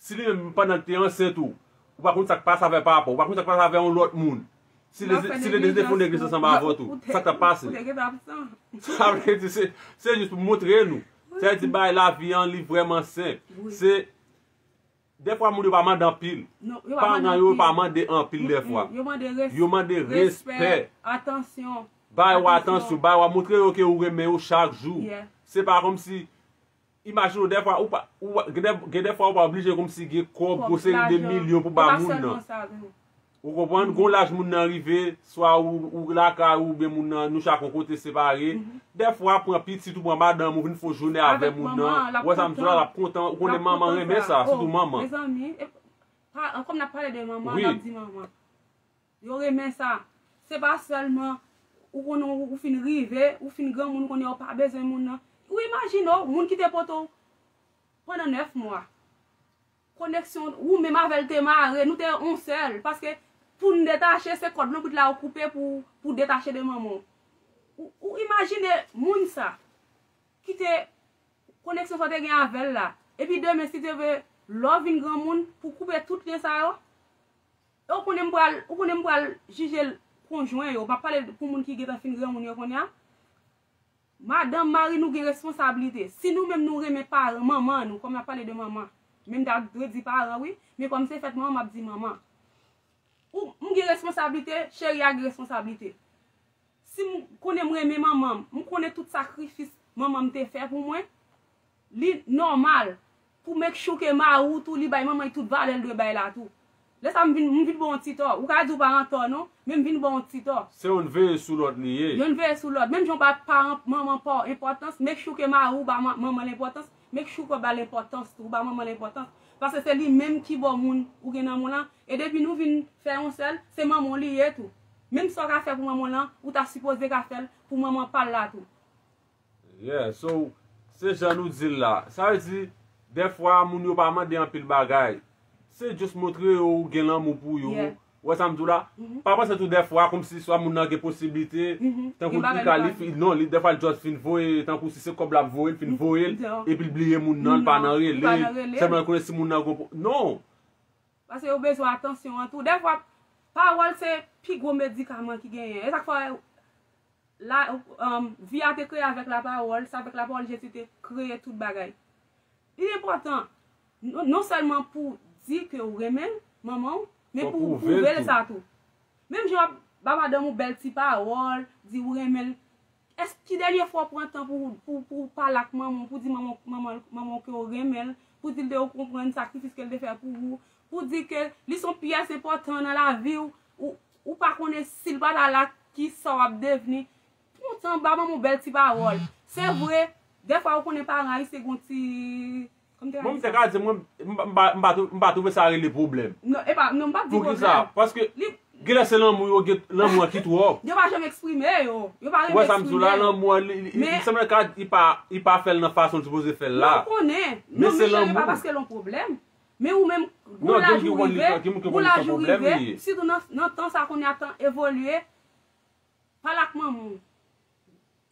Si li menm pandan l te ansent ou, ou pa konn sa k pase avè papa, ou pa konn sa k pase avè yon lòt moun. Si li te defonn legliz ansanm avè w tou, sa k t ap pase? Sa vle di, se, se jis pou montre nou. Sa vle di, bay lavi an, li vrèman senp. Se, dèfwa, moun yo pa mande anpil. Paran yo pa mande anpil dèfwa. Yo mande respè. Bay yo atansyon, bay yo montre yo ke ou renmen yo chak jou. Se pa kòmsi Imajine w, dèfwa, ou pa, ou, gen dè, gen dèfwa ou pa oblije kòmsi gen kòb, gwo seri de milyon pou ba moun nan. Ou konprann? Gon laj moun nan rive, swa ou, ou lakay ou, oubyen moun nan, nou chak yon kote separe. Dèfwa, pran pitit ou, pran madanm ou, vin fè yon jounen avè moun nan. Ou wè sa m di w la, l ap kontan. Ou konnen manman renmen sa, sitou manman. Mezanmi, e, pa, kòm n ap pale de manman, n ap di manman. Yo renmen sa. Se pa sèlman ou konnen ou, ou fin rive, ou fin granmoun, ou konnen ou pa bezwen moun nan. Ou imajine w, moun ki te pote w pandan nèf mwa. Koneksyon, ou menm avè l te mare, nou te yon sèl. Paske pou n detache, se kòd lonbrit la ou koupe pou, pou detache de manman w. Ou, ou imajine moun sa, ki te, koneksyon sa w te gen avè l la. Epi demen, si Dye vle, lè w vin granmoun, pou koupe tout lyen sa yo, E ou konnen m pral, ou konnen m pral jije l konjwen yo. M ap pale pou moun ki gentan fin granmoun yo kounye a. Madanm, mari, nou gen responsablite. Si nou menm nou renmen paran, manman nou, kòm n ap pale de manman, men m ta dwe di paran, wi, men kòm se fèt manman, m ap di manman. Ou, m gen responsablite, cheri a gen responsablite. Si m konnen m renmen manman m, m konnen tout sakrifis manman m te fè pou mwen, li nòmal pou make sure ke mari w tou, li bay manman l tout valè l dwe bay la tou. Lè sa a, m vin, m vin ba w yon ti tò. Ou ka di w pa antò non, men m vin ba w yon ti tò. Se youn veye sou lòt li ye. Youn veye sou lòt. Menm jan w ba paran, manman pa w enpòtans, make sure ke mari w ba ma-, manman l enpòtans, make sure ke w ba l enpòtans tou, ou ba manman l enpòtans. Paske se li menm ki ba w moun ou gen nan men w lan. E depi nou vin fè yon sèl, se manman w li ye tou. Menm sa w ka fè pou manman w lan, ou ta sipoze ka fè l pou manman pa l la tou. Yeah, so, se jan nou di l la. Sa vle di, dèfwa, moun yo pa mande anpil bagay. Se just montre yo ou gen lanmou pou yo. Yeah. Ou wè sa m di w la? Mhm. Pa panse tou dèfwa, kòmsi swa moun nan gen posiblite, mhm, tankou li ka, li fi-, non, li, dèfwa, li just fin voye, tankou si se kòb l ap voye, li fin voye l, epi l bliye moun nan, li pa nan rele, sèlman l konnen si moun nan gon po-, non! Paske yo bezwen atansyon an tou. Dèfwa, pawòl se pi gwo medikaman ki genyen. E sa k fè la, um, vi a te kreye avèk lapawòl, se avèk lapawòl Jezi te kreye tout bagay. Li enpòtan, non, non sèlman pou di ke w renmen l, manman w, men pou w pwouve l sa tou. Menm jan w ap ba madanm ou bèl ti pawòl, di w renmen l, Èske ki dènye fwa w pran tan pou, pou, pou w pale ak manman w, pou di manman, manman, manman w ke w renmen l, pou di l ke w konprann sakrifis ke l te fè pou ou, pou di ke li se yon pyès enpòtan nan lavi w, ou, ou pa konnen si l pa ta la, kisa w ap devni. Pran tan, ba manman w bèl ti pawòl. Se vre, dèfwa ou konnen paran ayisyen gen yon ti Bon, m te ka di, mwen, m, m, m pa, m pa twou-, m pa twouve sa rele pwoblèm. Non, e pa, non, m p ap di pwoblèm. Poukisa? Paske genlè se lanmou yo, gen, lanmou an ki twò. Yo pa janm eksprime yo. Yo pa renmen eksprime yo. Ou wè sa m di w la, lanmou an, li, li, li sanble ka, li pa, li pa fè l nan fason l sipoze fè l la. Non, m konnen. Men se lanmou. Non, Michel, e pa paske l yon pwoblèm. Men ou menm, gon laj ou rive, gon laj ou rive, sitou nan, nan tan sa kounye a tan evolye, pale ak manman w.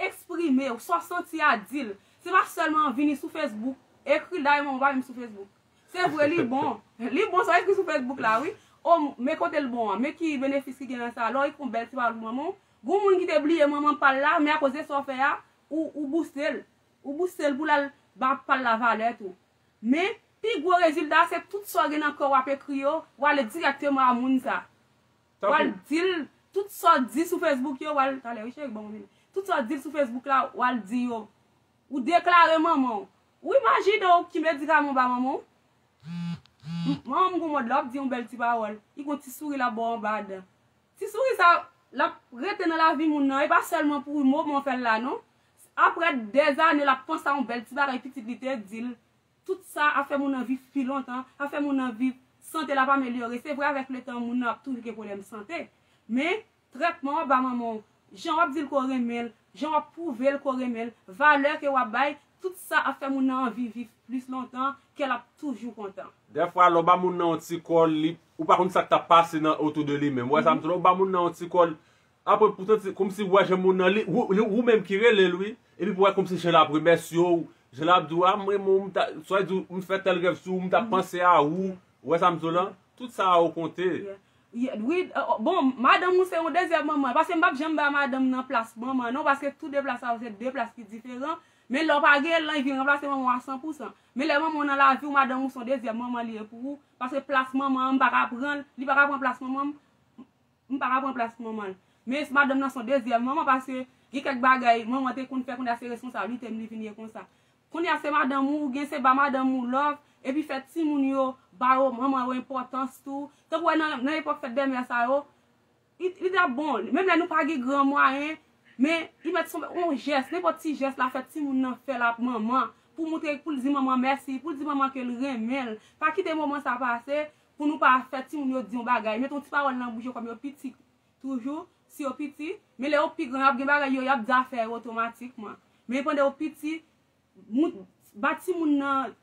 Eksprime w, sa w santi a, di l. Se pa sèlman vini sou Facebook, ekri l, dayè manman w pa menm sou Facebook. Se vre, li bon. Li bon, sa w ekri sou Facebook la, wi. O, men kote l bon an, men ki benefis ki gen nan sa. Lè w ekri yon bèl ti pawòl pou manman w, gon moun ki te bliye manman pa l la, men akoz de sa w fè a, ou, ou bouste l. Ou bouste l pou l al ba pa l la valè tou. Men, pi gwo rezilta a, se tout sa w gen nan kè w ap ekri yo, w ale dirèkteman a moun sa. W al di l, tout sa w di sou Facebook yo, w al, talè wi cheri, ban m vini. Tout sa w di l sou Facebook la, w al di yo. Ou deklare manman w. Ou imajine w ki medikaman w ba manman w? M- Manman m gon mòd la, w ap di yon bèl ti pawòl. Li gon ti souri l ap ba w anba dan. Ti souri sa, l ap rete nan lavi moun nan. E pa sèlman pou moman w fè l la, non. Apre dèzane, l ap panse a yon bèl ti bagay pitit li te di l. Tout sa ap fè moun nan viv pi lontan, ap fè moun nan viv, sante l ap amelyore. Se vre, avèk letan, moun nan ap toujou gen pwoblèm sante. Men, trètman w ap ba manman w, jan w ap di l ke w renmen l, jan w ap pwouve l ke w renmen l, valè ke w ap bay, tout sa ap fè moun nan anvi viv plis lontan, kè l ap toujou kontan. Dèfwa, lè w ba moun nan yon ti kòl, li, ou pa konn sa k t ap pase nan autour de li menm. Ou wè sa m di w la, ou ba moun nan yon ti kòl, apre, poutan, se kòmsi w wè jan moun nan, li, ou, li, ou menm ki rele l, wi. Epi pou wè kòmsi jan l ap remèsye w, jan l ap di w, a, m renmen w, m ta, swa di w, m fè tèl rèv sou ou, m t ap panse a ou. Ou wè sa m di w la? Tout sa a ou konte. Yeah. Yeah, wi, euh, bon, madanm ou se yon dezyèm manman. Paske m p ap janm ba madanm nan plas manman, non, paske tou de plas sa yo se de plas ki diferan. Men lè w pa gen l, li vin ranplase manman w a san pou san. Men lè manman w nan lavi w, madanm ou se yon dezyèm manman li ye pou ou. Paske plas manman an, m pa ka pran l, li pa ka pran plas manman m. M pa ka pran plas manman l. Men madanm nan se yon dezyèm manman paske gen kèk bagay manman te konn fè, kounye a se responsablite m li vin ye konsa. Kounye a se madanm ou, ou gen se ba madanm ou love, epi fè timoun yo ba yo, manman yo enpòtans tou. Tankou wè nan, nan epòk fèt dè mè sa yo, li, li t ap bon. Menm lè nou pa gen gran mwayen, men li mèt se yon jès, nenpòt ti jès la fè timoun nan fè l ap manman. Pou montre, pou l di manman mèsi, pou l di manman ke l renmen l. Pa kite moman sa pase, pou nou pa fè timoun yo di yon bagay, mete yon ti pawòl nan bouch yo kòm yo piti toujou, si yo piti, men lè yo pi gran, y ap gen bagay yo, y ap di afè yo otomatikman. Men pandan yo piti, moun, ba timoun nan,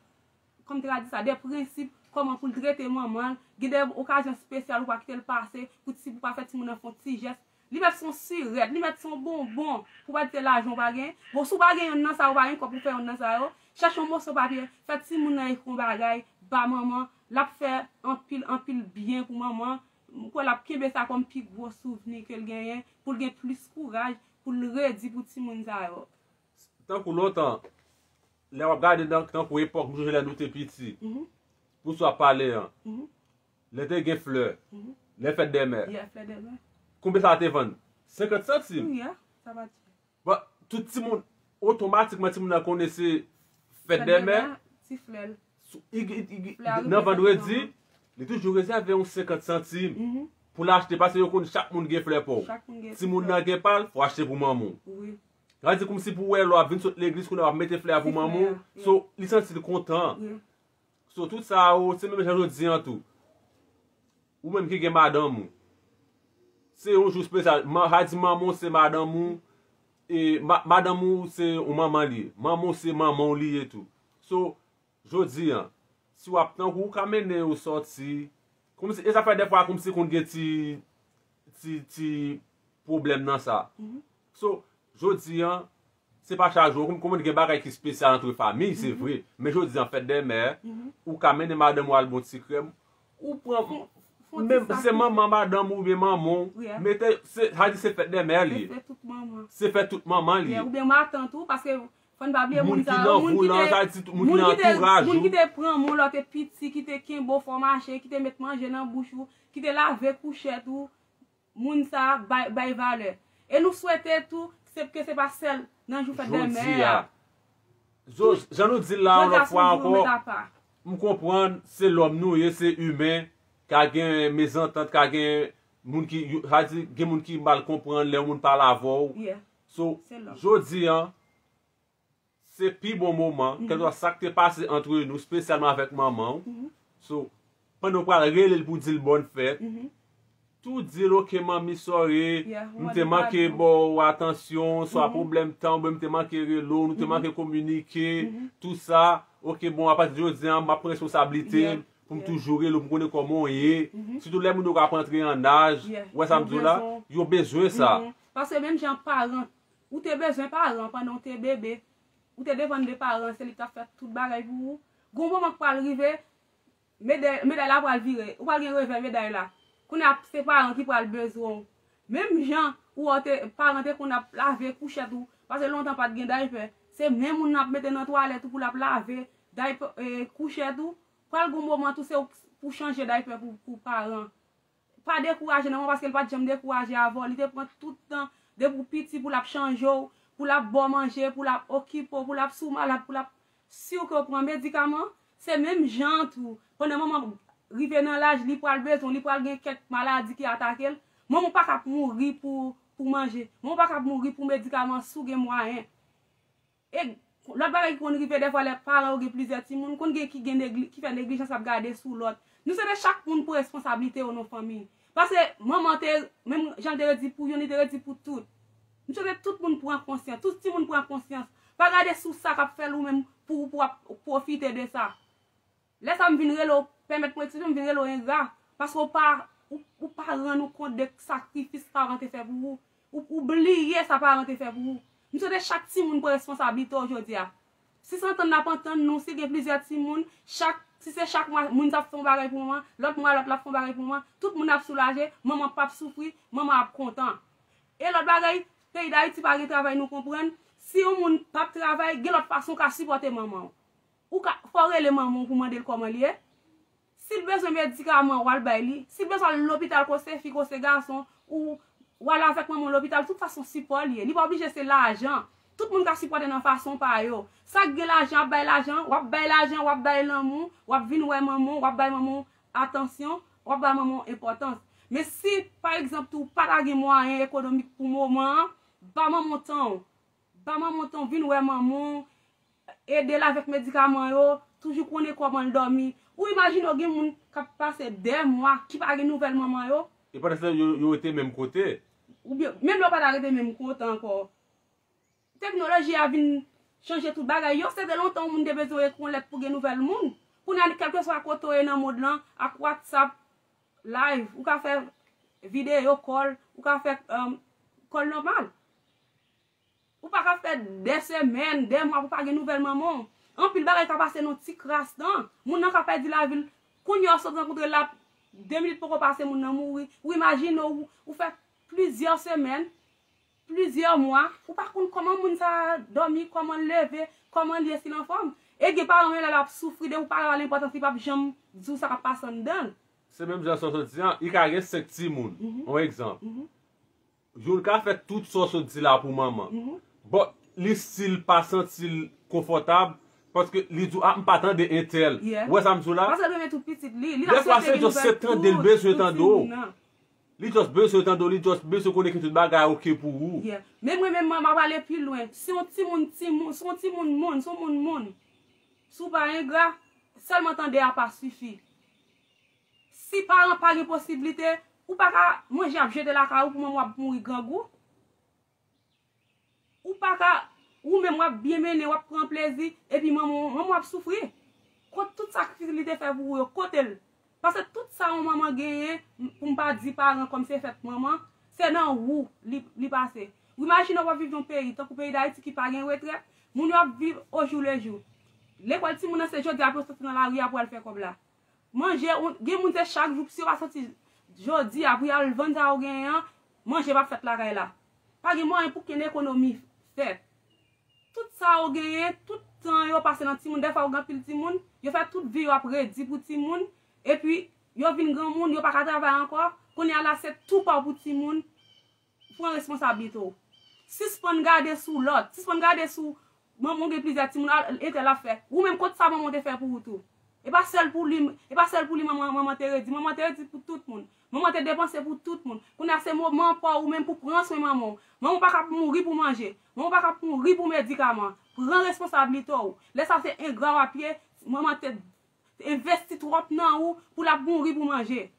kòm te ka di sa, de prensip, kòman pou l trete manman l, gen de okazyon espesyal ou pa kite l pase, pou ti, pou pa fè timoun nan fè yon ti jès, li mèt se yon sirèt, li mèt se yon bonbon, pou pa di se lajan w pa gen. Bon, si w pa gen yonn nan sa yo, ou pa gen kòb pou fè yonn nan sa yo, chache yon moso papye, fè timoun nan ekri yon bagay, ba manman, l ap fè anpil, anpil byen pou manman. M kwè l ap kenbe sa kòm pi gwo souvni ke l genyen, pou l gen plis kouraj, pou l redi pou timoun sa yo. Tankou lontan, lè w ap gade nan, tankou epòk, m sonje lè nou te piti, mhm, pou sa w ap pale an, mhm, lè te gen flè, mhm, lè fèt dè mè. Yeah, flè dè mè. Konbyen sa te vann? Senkant santim. Yeah, sa pa chè. Bon, tout timoun, otomatikman, timoun nan konnen se fèt dè mè. Ti flè l. Sou- i- i- i- Flè a nan rive fèt vandredi, manman. Li toujou rezève yon senkant santim, mhm, pou l achte, paske yo konn chak moun gen flè pa w. Chak moun gen flè. Timoun nan gen pa l, fò achte pou manman w. Wi. Sa di kòmsi pou wè lè w ap vin sot legliz, kounye a w ap mete flè a pou manman w. Ti flè a, yeah. So, li santi l kontan. Wi. So, tout sa yo, se menm jan jodi an tou. Ou menm ki gen madanm ou. Se yon jou espesyal. Ma- sa di manman w se madanm ou. E ma- madanm ou se yon manman li ye. Manman w se manman w li ye tou. So, jodi an, si w ap tankou ou ka mennen yo sòti, kòmsi, e sa fè dèfwa kòmsi konn gen ti, ti, ti pwoblèm nan sa. Mhm. So, jodi an, se pa chak jou, kòm, kòm gen bagay ki espesyal antre fanmi, se vre. Men jodi an, fèt dè mè, mhm, ou ka mennen madanm ou al bon ti krèm, ou pran, fon, fon ti menm sa se manman madanm ou oubyen manman w, yeah, mete, se, sa di se fèt dè mè li ye. Se fèt tout manman. Se fèt tout manman li ye. Yeah, oubyen matant ou, paske fò n pa bliye moun sa yo, moun ki te, moun ki te, moun ki te pran men w lè w te piti, ki te kenbe w fò w mache, ki te met manje nan bouch ou, ki te lave kouchèt ou, moun sa a bay, bay valè. E nou swete tou, se ke se pa sèl nan jou fèt dè mè a. Jodi a, jan nou di l la yon lòt fwa ankò, m konprann se lòm nou ye, se imen, ka gen mezantant, ka gen moun ki, sa di, gen moun ki mal konprann lè yon moun pale avè w. Yeah. So, jodi an, se pi bon moman, kèlkeswa sa k te pase antre nou, espesyalman avèk manman w. So, pandan w pral rele l pou di l bòn fèt, tou di l, "Ok, manmi, sorry, m te manke ba w atansyon, swa pwoblèm tan, oubyen m te manke rele w, nou te manke kominike, tou sa. Ok, bon, apati de jodi a, m ap pran responsablite m." pou m toujou rele w, pou m konnen kòman w ye. Sitou lè moun yo ap antre an aj, ou wè sa m di w la, yo bezwen sa. Paske menm jan paran, ou te bezwen paran pandan w te bebe, ou te depann de paran, se li k t ap fè tout bagay pou ou. Gon moman k pral rive, meday, meday la pral vire, ou pral gen revè meday la. Kounye a, se paran ki pral bezwen w. Menm jan ou wè te, paran te konn ap lave kouchèt ou, paske lontan pa t gen daypè, se menm moun nan ap mete nan twalèt ou pou l ap lave daypè, e, kouchèt ou. Pral gon moman tou se ou k pou chanje daypè pou, pou paran. Pa dekouraje nan moman, paske l pa t janm dekouraje avè w. Li te pran tout tan depi w piti pou l ap chanje w, pou l ap ba w manje, pou l ap okipe w, pou l ap si w malad, pou l ap si w ke w pran medikaman. Se menm jan an tou, pandan manman rive nan laj, li pral bezwen, li pral gen kèk maladi ki atake l. Manman w pa ka ap mouri pou, pou manje. Manman w pa ka ap mouri pou medikaman si w gen mwayen. E lòt bagay ki konn rive dèfwa lè paran yo gen plizyè timoun, konn gen ki gen negli, ki fè neglijans ap gade sou lòt. Nou swete chak moun pran responsablite yo nan fanmi. Paske manman te, menm jan l te redi pou youn, li te redi pou tout. M swete tout moun pran konsyans, tout timoun pran konsyans. Pa gade sou sa k ap fè l ou menm pou, pou w ap pwofite de sa. Lè sa m vin rele w, pèmèt mwen eksprime m, m vin rele w engra, paske w pa, ou, ou pa rann ou kont de sakrifis paran te fè pou ou. Ou, ou bliye sa paran te fè pou ou. M swete chak timoun pran responsablite w jodi a. Si se antann n ap antann nou, si gen plizyè timoun, chak, si se chak mwa moun sa ap fè yon bagay pou manman, lòt mwa lòt la ap fè yon bagay pou manman, tout moun ap soulaje, manman p ap soufri, manman ap kontan. E lòt bagay, peyi Dayiti pa gen travay nou konprann, si yon moun p ap travay, gen lòt fason w ka sipòte manman w. Ou ka, fò w rele manman w pou mande l kòman l ye. Si l bezwen medikaman, w al bay li. Si l bezwen al lopital, ke w se fi, ke w se gason, ou, w al avèk manman w lopital, tout sa se yon sipò l ye. Li pa oblije se lajan. Tout moun ka sipòte nan fason pa yo. Sa k gen lajan ap bay lajan, w ap bay lajan, w ap bay lanmou, w ap vin wè manman w, w ap bay manman w atansyon, w ap bay manman w enpòtans. Men si, pa egzanp, tou, w pa ta gen mwayen ekonomik pou moman an, ba manman w tan w. Ba manman w tan w, vin wè manman w, ede l avèk medikaman yo, toujou konnen kòman l dòmi. Ou imajine w gen moun k ap pase dè mwa ki pa gen nouvèl manman yo. E pandan se tan yo, yo rete menm kote. Oubyen, menm lè yo pa ta rete menm kote ankò. Teknoloji a vin chanje tout bagay. Yo, se te lontan yon moun te bezwen ekri yon lèt pou gen nouvèl moun. Kounye a, kèlkeswa kote w ye nan mond lan, ak WhatsApp, live, ou ka fè videyo call, ou ka fè, um, call nòmal. Ou pa ka fè de semèn, de mwa pou pa gen nouvèl manman w. Anpil bagay ka pase nan ti kras tan. Moun nan ka pèdi lavi l. Kounye a w sot rankontre l la, de minit poko pase moun nan mouri. Ou imajine w, ou fè plizyè semèn, plizyè mwa, ou pa konn kòman moun sa a dòmi, kòman l leve, kòman l ye, si l anfòm. E gen paran menm lè l ap soufri, depi w pa ba l enpòtans, li p ap janm di w sa k ap pase anndan l. Se menm jan sa w sot di an, li ka gen senk timoun. Yon egzanp. Youn ka fè tout sa w sot di la pou manman. Bon, li still pa santi l konfòtab, paske li di w, "Ah, m pa tande entèl." Ou wè sa m di w la? Paske l renmen tout pitit li. Li t ap swete gen nouvèl tout, tout timoun nan. Li just bezwen tande w. Li just bezwen tande w, li just bezwen konnen ke tout bagay oke pou ou. Menm mwen menm, m ap ale pi lwen. Si yon timoun, timoun, si yon timoun moun, si yon moun moun, si w pa engra, sèlman tande a pa sifi. Si paran pa gen posiblite, ou pa ka manje ap jete lakay ou pou manman w ap mouri grangou. Ou pa ka, ou menm w ap byen mennen, w ap pran plezi, epi manman w, manman w ap soufri. Kot tout sakrifis li te fè pou ou yo, kote l? Paske tout sa yon manman genyen, m, pou m pa di paran kòm se fèt manman, se nan ou li, li pase. Ou imajine w ap viv yon peyi, tankou peyi Dayiti ki pa gen retrèt, moun yo ap viv au jour le jour. Lekòl timoun nan se jodi a pou yo soti nan lari a pou al fè kòb la. Manje, ou, gen moun se chak jou, si yo pa soti jodi a pou y al vann sa yo genyen an, manje p ap fèt lakay la. Pa gen mwayen pou kenn ekonomi fèt. Tout sa yo genyen, tout tan yo pase nan timoun, dèfwa yo gen anpil timoun, yo fè tout vi yo ap redi pou timoun, epi yo vin granmoun, yo pa ka travay ankò, kounye a la se tou pa w pou timoun, pran responsablite w. Sispann gade sou lòt. Sispann gade sou manman w gen plizyè timoun, al, entèl ap fè. Ou menm, kot sa manman w te fè pou ou tou? E pa sèl pou li, e pa sèl pou li manman, manman te redi. Manman te redi pou tout moun. Manman te depanse pou tout moun. Kounye a se moman pa w ou menm pou pran swen manman w. Manman w pa ka ap mouri pou manje. Manman w pa ka ap mouri pou medikaman. Pran responsablite w. Lè sa se engra w ap ye, manman te envesti twòp nan ou pou l ap mouri pou manje.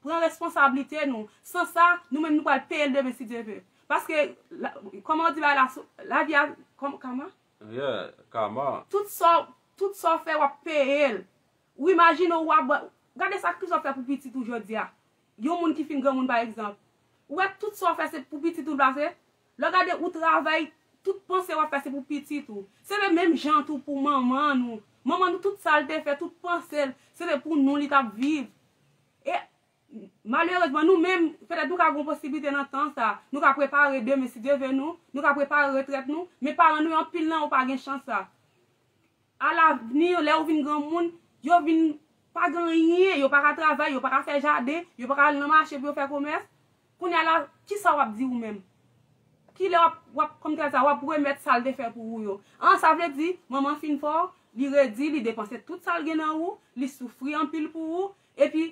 Pran responsablite nou. San sa, nou menm nou pral peye l demen si Dye vle. Paske, la, kòman yo di bagay la, sou, lavi a, kòm, kama? Yeah, kama. Tout sa, tout sa w fè, w ap peye l. Ou imajine w ap, gade sa Kris w ap fè pou pitit ou jodi a. Yon moun ki fin granmoun, pa egzanp. Ou wè tout sa w fè se pou pitit ou l pase. Lè w gade ou travay, tout panse w ap fè se pou pitit ou. Se te menm jan tou pou manman nou. Manman nou, tout sa l te fè, tout panse l, se te pou nou li t ap viv. E malerezman, nou menm, petèt nou ka gen posiblite nan tan sa, nou ka prepare demen si Dye vle nou, nou ka prepare retrèt nou, men paran nou yo, anpil nan yo pa gen chans sa. Alavni, lè yo vin granmoun, yo vin pa gen anyen, yo pa ka travay, yo pa ka fè jaden, yo pa ka al nan mache pou yo fè komès. Kounye a la, kisa w ap di ou menm? Kilè w ap, w ap, kòmtèl sa, w ap remèt sa l te fè pou ou yo? An, sa vle di, manman fin fè w, li redi, li depanse tout sa l gen nan ou, li soufri anpil pou ou, epi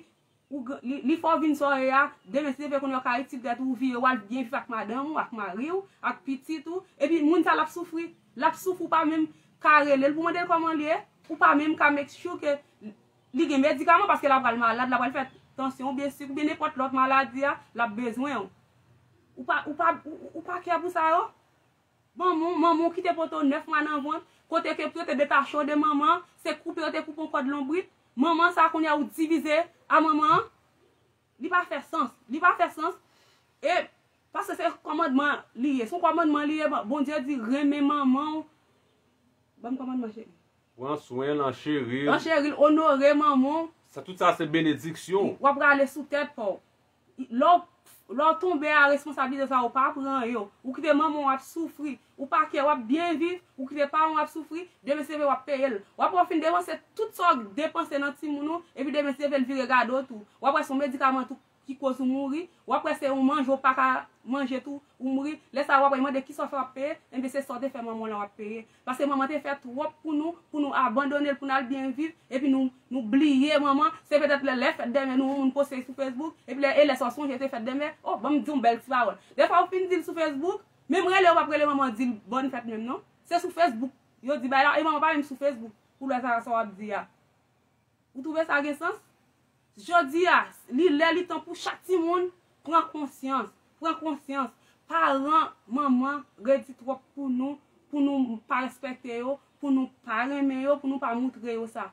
ou, li, li fè w vin sa w ye a, demen si Dye vle kounye a w ka itil tèt ou, ou vire w al byen viv ak madanm ou, ak mari w, ak pitit ou, epi moun sa l ap soufri, l ap soufri, ou pa menm ka rele l pou mande l kòman l ye, ou pa menm ka make sure ke li gen medikaman paske l ap pral malad, l ap pral fè tansyon oubyen sik oubyen nenpòt lòt maladi a, l ap bezwen w. Ou pa, ou pa, ou, ou pa kè pou sa yo? Manman, manman w kite pote w nèf mwa nan vant, kote ke pou yo te detache w de manman, se koupe yo te koupe yon kòd lonbrit. Manman sa kounye a ou divize a manman an. Li pa fè sans. Li pa fè sans. E paske se kòmandman li ye. Se yon kòmandman li ye. Bondye di renmen manman w. Ban m kòmandman cheri. Pran swen l, an cheri l. An cheri l, onore manman w. Sa, tout sa se benediksyon. W ap rale sou tèt pa w. Lè w, lè w tonbe a responsablite sa yo, pa pran yo. Ou kite manman w ap soufri. Ou pa kè, w ap byen viv. Ou kite paran w ap soufri. Demen si Dye vle w ap peye l. W ap wè w fin depanse tout sa w depanse nan timoun ou. Epi demen si Dye vle l vire gade w tou. W ap wè se yon medikaman tou ki koz ou mouri. W ap wè se yon manje w pa ka manje tou, ou mouri. Lè sa a, w ap mande kisa w fè w ap peye. Enben, se sa w te fè manman w lan w ap peye. Paske manman te fè twòp pou nou, pou nou abandone l, pou n al byen viv. Epi nou, nou bliye manman. Se petèt lè, lè fèt demen nou, yon moun poste sou Facebook. Epi lè, e lè sa w sonje te fèt demen. Oh, ban m di yon bèl ti pawòl. Dèfwa ou fin di l sou Facebook, menm rele ou p ap rele manman di l bòn fèt menm non. Se sou Facebook yo di bagay la. E manman pa menm sou Facebook pou lè sa, sa w ap di a. Ou twouve sa gen sans? Jodi a, li lè li tan pou chak timoun pran konsyans. Pran konsyans. Paran, manman, redi twòp pou nou, pou nou pa respekte yo, pou nou pa renmen yo, pou nou pa moutre yo sa.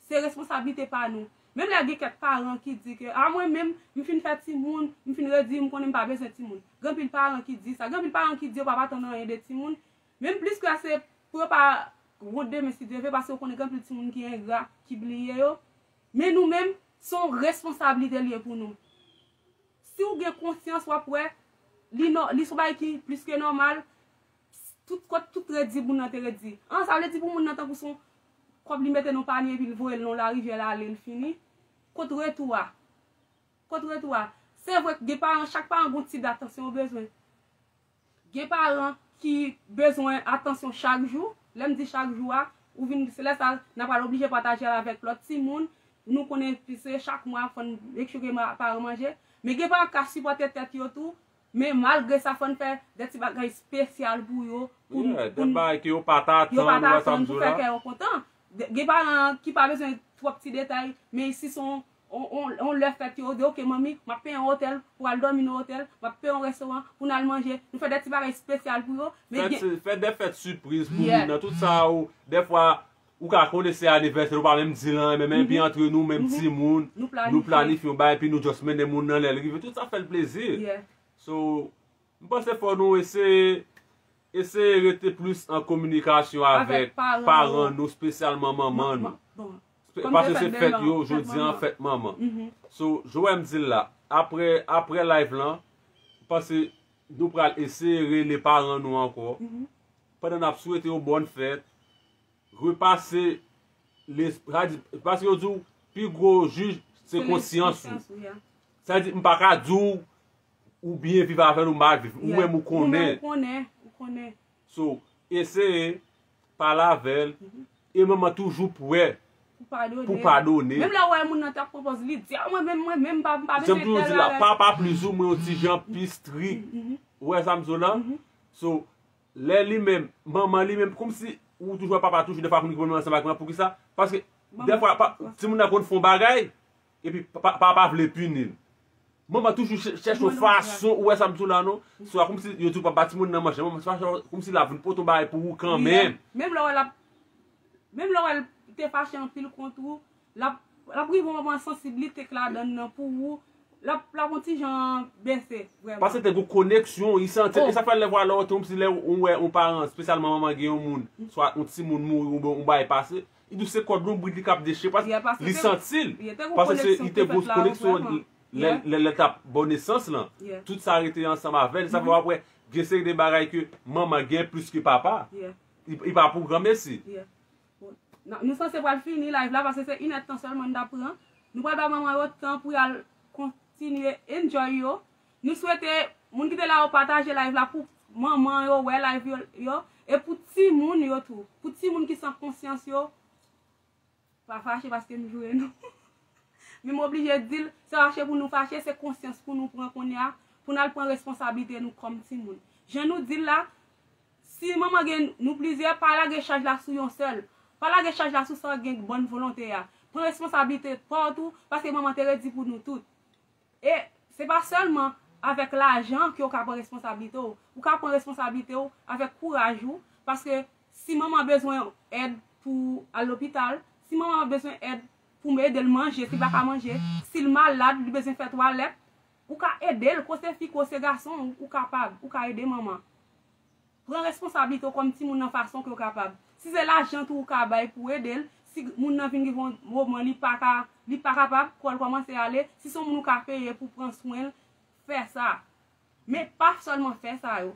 Se responsablite pa nou. Menm lè gen kèk paran ki di ke, a mwen menm, m fin fè timoun, m fin redi, m konnen m pa bezwen timoun. Gen anpil paran ki di sa. Gen anpil paran ki di yo pa pa tann anyen de timoun. Menm plis ke ase pou yo pa wont demen si Dye vle, paske yo konnen gen anpil timoun ki engra, ki bliye yo. Men nou menm, se yon responsablite li ye pou nou. Si w gen konsyans, w ap wè, li nò-, li se yon bagay ki plis ke nòmal, tout kot, tout redi moun nan te redi. An, sa vle di pou moun nan tankou se yon kòb li mete nan panye epi l voye l nan larivyè l ale, l fini. Kot retou a? Kot retou a? Se vre, gen paran, chak paran gen yon ti datansyon yo bezwen. Gen paran ki bezwen atansyon chak jou. Lè m di chak jou a, ou vin, se lè sa, n a pral oblije pataje l avèk lòt timoun. Nou konnen se chak mwa, fò n make sure ke ma-, paran manje. Men gen paran k ka sipòte tèt yo tou. Men malgre sa, fò n fè de ti bagay espesyal pou yo. Pou, yeah, pou de bagay ke yo pa ta atann, ou wè sa m di w la? Pou fè kè yo kontan. De, gen paran ki pa bezwen twòp ti detay, men si se yon on, on, on lè fèt yo, yo di, "Ok, manmi, m ap peye yon otèl pou al dòmi nan otèl, m ap peye yon restoran pou n al manje." Nou fè de ti bagay espesyal pou yo. Men fèt, gen, fè de fèt sipriz pou moun nan. Tout sa ou, dèfwa, ou ka konnen se anivèsè, ou pa menm di l anyen, men, men epi antre nou, menm timoun, nou planifye yon bagay, epi nou just mennen moun nan lè l rive. Tout sa fè l plezi. So, m panse fò nou eseye, eseye rete plis an kominikasyon avèk paran nou, espesyalman manman nou. Paske se fèt yo, jodi a, fèt manman. So, jan w wè m di l la, apre, apre live lan, m panse nou pral eseye rele paran nou ankò. Pandan n ap swete yo bòn fèt, repase, sa di, paske yo di w, pi gwo jij, se konsyans ou. Sa di, m pa ka di w, ou byen viv avè l, ou mal viv. Ou menm ou konnen. Ou konnen, ou konnen. So, eseye, pale avè l, e manman toujou prè pou padone. Menm lè w wè moun nan t ap pran pòz, li di, "A, mwen menm, mwen menm, m pa, m pa bezwen tèl bagay." Jan m toujou di la, papa plis ou mwen yon ti jan pi strik. Ou wè sa m di w la? So, lè li menm, manman li menm, kòmsi ou toujou wè papa toujou, dèfwa konn ki pwoblèm ansanm ak manman, poukisa? Paske, dèfwa, pa, timoun nan konn fè yon bagay, epi pa, pa, pa vle pini l. Manman toujou chè-, chèche yon fason, ou wè sa m di w la, non? Se pa kòmsi yo di w pa ba timoun nan manje, manman, se pa kòmsi l ap vin pote yon bagay pou ou kanmenm. Menm lè w wè l ap, menm lè w wè l te fache anpil kont ou, L ap, l ap rive yon moman sansiblite k ladann nan pou ou, l ap, l ap yon ti jan bese, vrèman. Paske te gen koneksyon, li santi, e sa fè lè vwa lè w te, si lè ou wè yon paran, espesyalman manman gen yon moun, swa yon timoun mouri oubyen yon bagay pase, li di w se kòd lonbrit li k ap dechire, paske li santi l, paske se, li te gen koneksyon, lè, lè, lè t ap ba w nesans lan, tout sa rete ansanm avè l, sa fè w ap wè, gen seri de bagay ke manman gen plis ke papa, li, li pa pou granmesi. Bon, nou sanse pral fini live la paske se inèdtan sèlman n t ap pran. Nou pral ba manman yo tan pou y al kontinye enjoy yo. Nou swete moun ki te la yo pataje live la pou manman yo wè live yo, yo e pou timoun yo tou. Pou timoun ki san konsyans yo, pa fache paske m joure nou. Men m oblije di l, se fache pou nou fache, se konsyans pou nou pran kounye a, pou n al pran responsablite nou kòm timoun. Jan nou di l la, si manman gen nou plizyè, pa lage chaj la sou yon sèl. Pa lage chaj la sou sa gen bòn volonte a. Pran responsablite pa w tou, paske manman te redi pou nou tout. E se pa sèlman avèk lajan ke w ka pran responsablite w. Ou ka pran responsablite w avèk kouraj ou, paske si manman bezwen èd pou al lopital, si manman bezwen èd pou ede l manje, si l pa ka manje, si l malad, li bezwen fè twalèt, ou ka ede l, ke w se fi, ke w se gason, ou kapab, ou ka ede manman. Pran responsablite w kòm timoun nan fason ke w kapab. Si se lajan tou ou ka bay pou ede l, si moun nan vin rive yon moman li pa ka, li pa kapab, kò l kòmanse ale, si se yon moun ou ka peye pou pran swen l, fè sa. Men pa sèlman fè sa yo.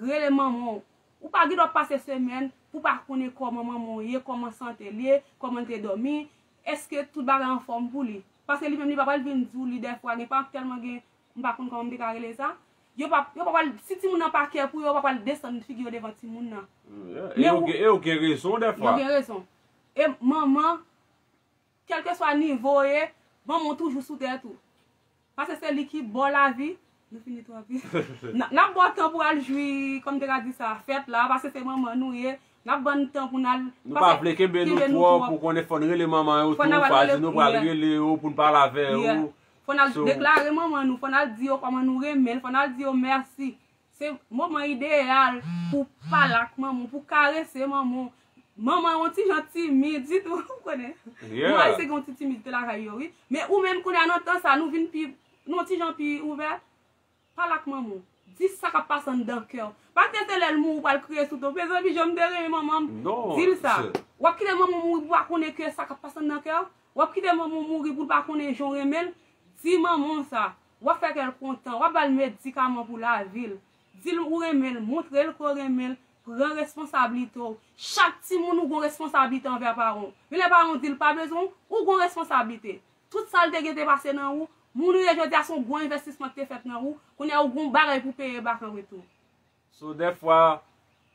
Rele manman w. Ou pa gen dwa pase semèn pou w pa konnen kòman manman w ye, kòman sante l ye, kòman l te dòmi, èske tout bagay anfòm pou li. Paske li menm li pa pral vin di w li dèfwa, gen pa tèlman gen, m pa konn kòman m te ka rele sa. Yo pa, yo pa pral, si timoun nan pa kè pou yo, yo pa pral desann figi yo devan timoun nan. E yo gen, e yo gen rezon dèfwa. Yo gen rezon. E manman, kèlkeswa nivo w ye, manman w toujou sou tèt ou. Paske se li ki ba w lavi. Nou fini twò vit. N ap ba w tan pou al jwi, kòm te ka di sa, fèt la, paske se manman nou ye. N ap ban n tan pou n al. Nou pa vle kenbe nou twòp, ou konnen fò n rele manman yo tou, fò n di nou pral rele yo, pou n pale avè yo. Fò n al deklare manman nou, fò n al di yo kòman nou renmen l, fò n al di yo mèsi. Se moman ideyal pou pale ak manman w, pou karese manman w. Manman yon ti jan timid, sitou, ou konnen. Nou Ayisyen gen yon ti timidite lakay yo, wi. Men ou menm kounye a nan tan sa, nou vin pi, nou yon ti jan pi ouvè. Pale ak manman w. Di sa k ap pase anndan kè w. Pa kite se lè l mouri ou pral kriye sou tonbe. Mezanmi, jan m te renmen manman m, di l sa. W ap kite manman w mouri pou w pa konnen ke sa k ap pase anndan kè w? W ap kite manman w mouri pou l pa konnen jan w renmen l? Di manman w sa. W ap fè kè l kontan. W ap ba l medikaman pou lavi l. Di l ou renmen l, montre l ke w renmen l, pran responsablite w. Chak timoun ou gon responsablite anvè paran w. Men lè paran w di l pa bezwen w, ou gon responsablite. Tout sa l te gen te pase nan ou, moun ou ye jodi a se yon gwo envestisman ki te fèt nan ou, kounye a ou gon bagay pou peye back an retou. So dèfwa,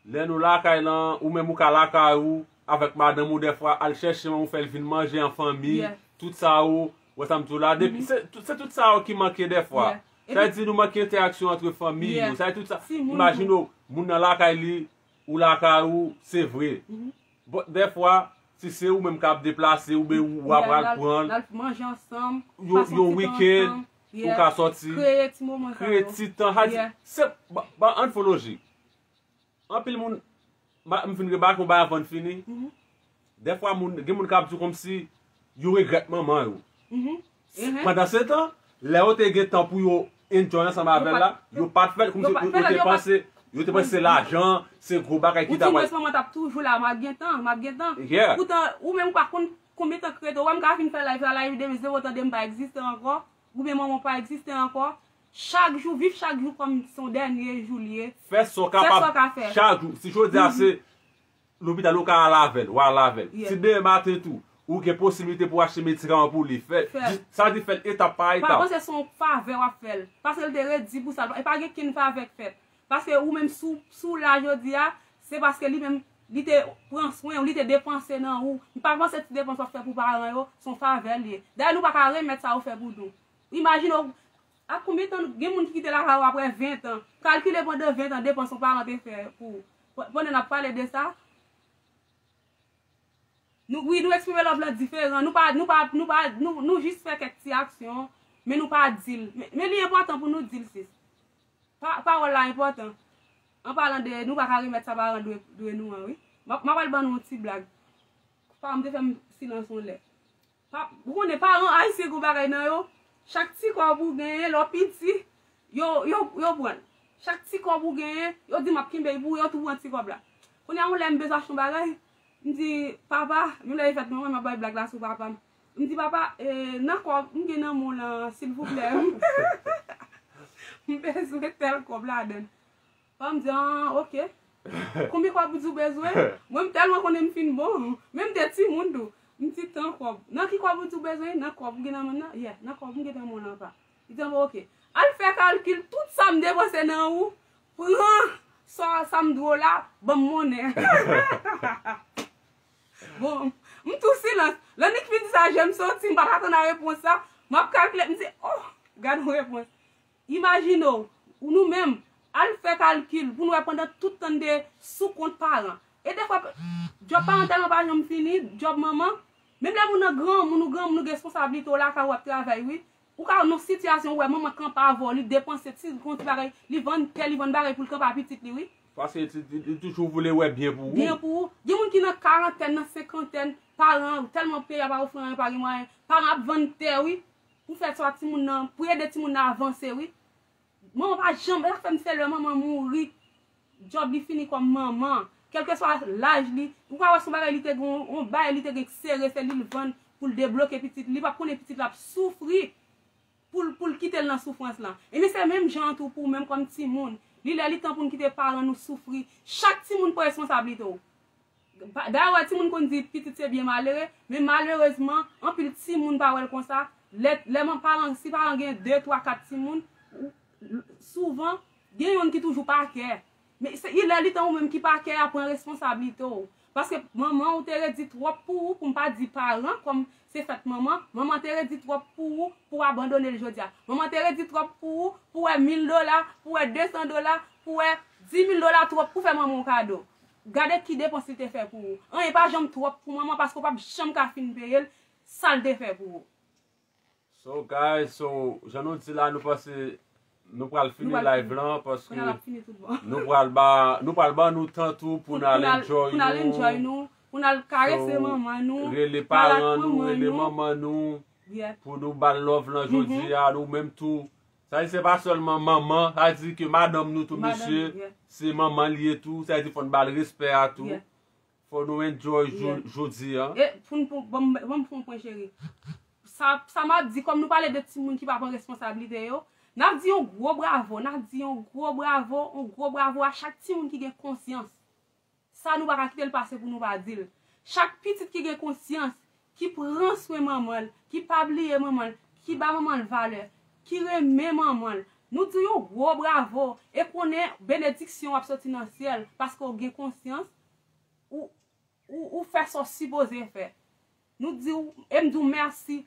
lè nou lakay lan, ou menm ou ka lakay ou, avèk madanm ou dèfwa, al chèche manman w fè l vin manje an fanmi, tout sa yo, wè sa m di w la, depi, se, se tout sa yo ki manke dèfwa. Sa vle di nou manke entèraksyon antre fanmi yo, sa vle di tout sa, imajine w, moun nan lakay li, ou lakay ou, se vre. Bon, dèfwa, si se ou menm k ap deplase, oubyen ou ap al pran l, yon wikenn, ou ka sòti, kreye ti tan, se, ba, ba, ann fè lojik. Anpil moun, m fin remake yon bagay anvan n fini. Dèfwa, moun, gen moun k ap di w kòmsi yo regrèt manman yo. Pandansetan, lè yo te gen tan pou yo enjoy ansanm avè l la, yo pa t fè l, kòmsi yo te panse, yo te panse se lajan, se gwo bagay ki ta pral. Ou di mwen manman t ap toujou la, m ap gen tan, m ap gen tan. Poutan, ou menm ou pa konn konbyen tan k rete, ou wè m ka fin fè live la, live demen, zero tan de m pa egziste ankò. Oubyen manman w pa egziste ankò. Chak jou, viv chak jou kòm se yon dènye jou l ye. Fè sa w kapab chak jou. Si jodi a se lopital ou ka al avè l, w al avè l. Si demen maten tou, ou gen posiblite pou w achte medikaman pou li, fè, sa di fè l etap pa etap. Pa panse se yon favè w ap fè l. Paske l te redi pou sa, e pa gen kenn favè k fèt. Paske ou menm si w, si w la jodi a, se paske li menm, li te pran swen w, li te depanse nan ou. M pa panse ti depans w ap fè pou paran yo, se yon favè l ye. Dayè nou pa ka remèt sa yo fè pou nou. Imajine w, ak konbyen tan gen moun ki kite lakay ou apre ven tan? Kalkile pandan ven tan depans yon paran te fè pou ou. Pandan n ap pale de sa, nou, wi, nou eksprime love lan diferan. Nou pa, nou pa, nou pa, nou, nou jis fè kèk ti aksyon, men nou pa di l. Men, men li enpòtan pou nou di l, sis. Pa, pawòl la enpòtan. An palan de, nou pa ka remèt sa paran dwe, dwe nou an, wi. M ap, m ap al ban nou yon ti blag. Paran m te fè m silans yon lè. Pa, ou konnen paran ayisyen gon bagay nan yo. Chak ti kòb ou genyen, lè w piti, yo, yo, yo pran l. Chak ti kòb ou genyen, yo di m ap kenbe l pou ou, yo tou pran ti kòb la. Kounye a, yon lè m bezwen achte yon bagay, m di, papa, yon lè e fèt mwen, m ap bay blag la sou papa m. M di, papa, eh, nan kòb, m gen nan men w lan, silvouplè. M bezwen tèl kòb ladan l. Papa m di, ah, ok. Konbyen kòb ou di w bezwen? Mwen, m tèlman konnen m fin bon. Men m te timoun tou. M di, tan kòb. Nan ki kòb ou di w bezwen? Nan kòb ou gen nan men nan? Yeah, nan kòb m gen nan men w lan, pa. Li di, bon, ok. Al fè kalkil tout sa m depanse nan ou. Pran sa, sa m di w la, ban m monnen. Bon, m tou silans. Lè Nick fin di sa, je m soti, m pa t atann a repons sa. M ap kalkile, m di, oh, gad yon repons. Imajine w, ou nou menm, al fè kalkil pou nou wè pandan tout tan n te sou kont paran. E defwa, djòb paran tèlman pa janm fini, djòb manman, menm lè moun nan granmoun, ou granmoun, ou gen responsablite w lakay ou ap travay, wi. Ou ka nan sitiyasyon ou wè manman kanpe avè w, li depanse ti, gon ti bagay, li vann tè, li vann bagay pou l kanpe a pitit li, wi. Paske li, li, li toujou vle wè byen pou ou. Byen pou ou. Gen moun ki nan karantèn, nan senkantèn, paran, tèlman peyi a pa ofri anyen, pa gen mwayen, paran ap vann tè, wi. Pou fè swa timoun nan, pou ede timoun nan avanse, wi. Manman pa janm, e sa k fè m se lè manman mouri, djòb li fini kòm manman. Kèlkeswa laj li, ou ka wè se yon bagay li te gen, yon bay li te gen k sere, se li l vann pou l debloke pitit li. Li p ap konnen pitit la ap soufri pou l, pou l kite l nan soufrans lan. Ebyen, se menm jan an tou pou ou menm kòm timoun. Li lè li tan pou n kite paran nou soufri. Chak timoun pran responsablite w. Pa, dayè, w wè, timoun konn di pitit se byen malere, men malerezman, anpil timoun pa wè l konsa. Lè, lè man paran, si paran gen de, twa, kat timoun, ou, souvan, gen youn ki toujou pa kè. Men se, li lè li tan ou menm ki pa kè a pran responsablite w. Paske manman ou te redi twòp pou ou, pou m pa di paran, kòm se fèt manman, manman te redi twòp pou ou, pou w abandone l jodi a. Manman te redi twòp pou ou, pou w wè mil dola, pou w wè de san dola, pou w wè di mil dola twòp pou fè manman w kado. Gade ki depans li te fè pou ou. Anyen pa janm twòp pou manman paske w p ap janm ka fin peye l sa l te fè pou ou. So, guys, so, jan nou di la, nou panse nou pral fini live lan paske nou pral ba, nou pral ba nou tan tou pou n al enjoy nou, pou n al karese manman nou, rele paran nou, rele manman nou, pou nou ba l love lan jodi a, nou menm tou. Sa di se pa sèlman manman, sa di ke madanm nou tou, mesye, se manman li ye tou, sa di fò n ba l respè a tou. Fò nou enjoy jou, jodi a. E pou n, pou, ban m, ban m fè yon pwen, cheri. Sa, sa m ap di, kòm nou pale de timoun ki pa pran responsablite yo, n ap di yon gwo bravo, n ap di yon gwo bravo, yon gwo bravo a chak timoun ki gen konsyans. Sa nou pa ka kite l pase pou nou pa di l. Chak pitit ki gen konsyans, ki pran swen manman l, ki pa bliye manman l, ki ba manman l valè, ki renmen manman l, nou di yon gwo bravo e konnen benediksyon w ap soti nan syèl paske w gen konsyans, ou, ou, ou fè sa w sipoze fè. Nou di w, e m di w mèsi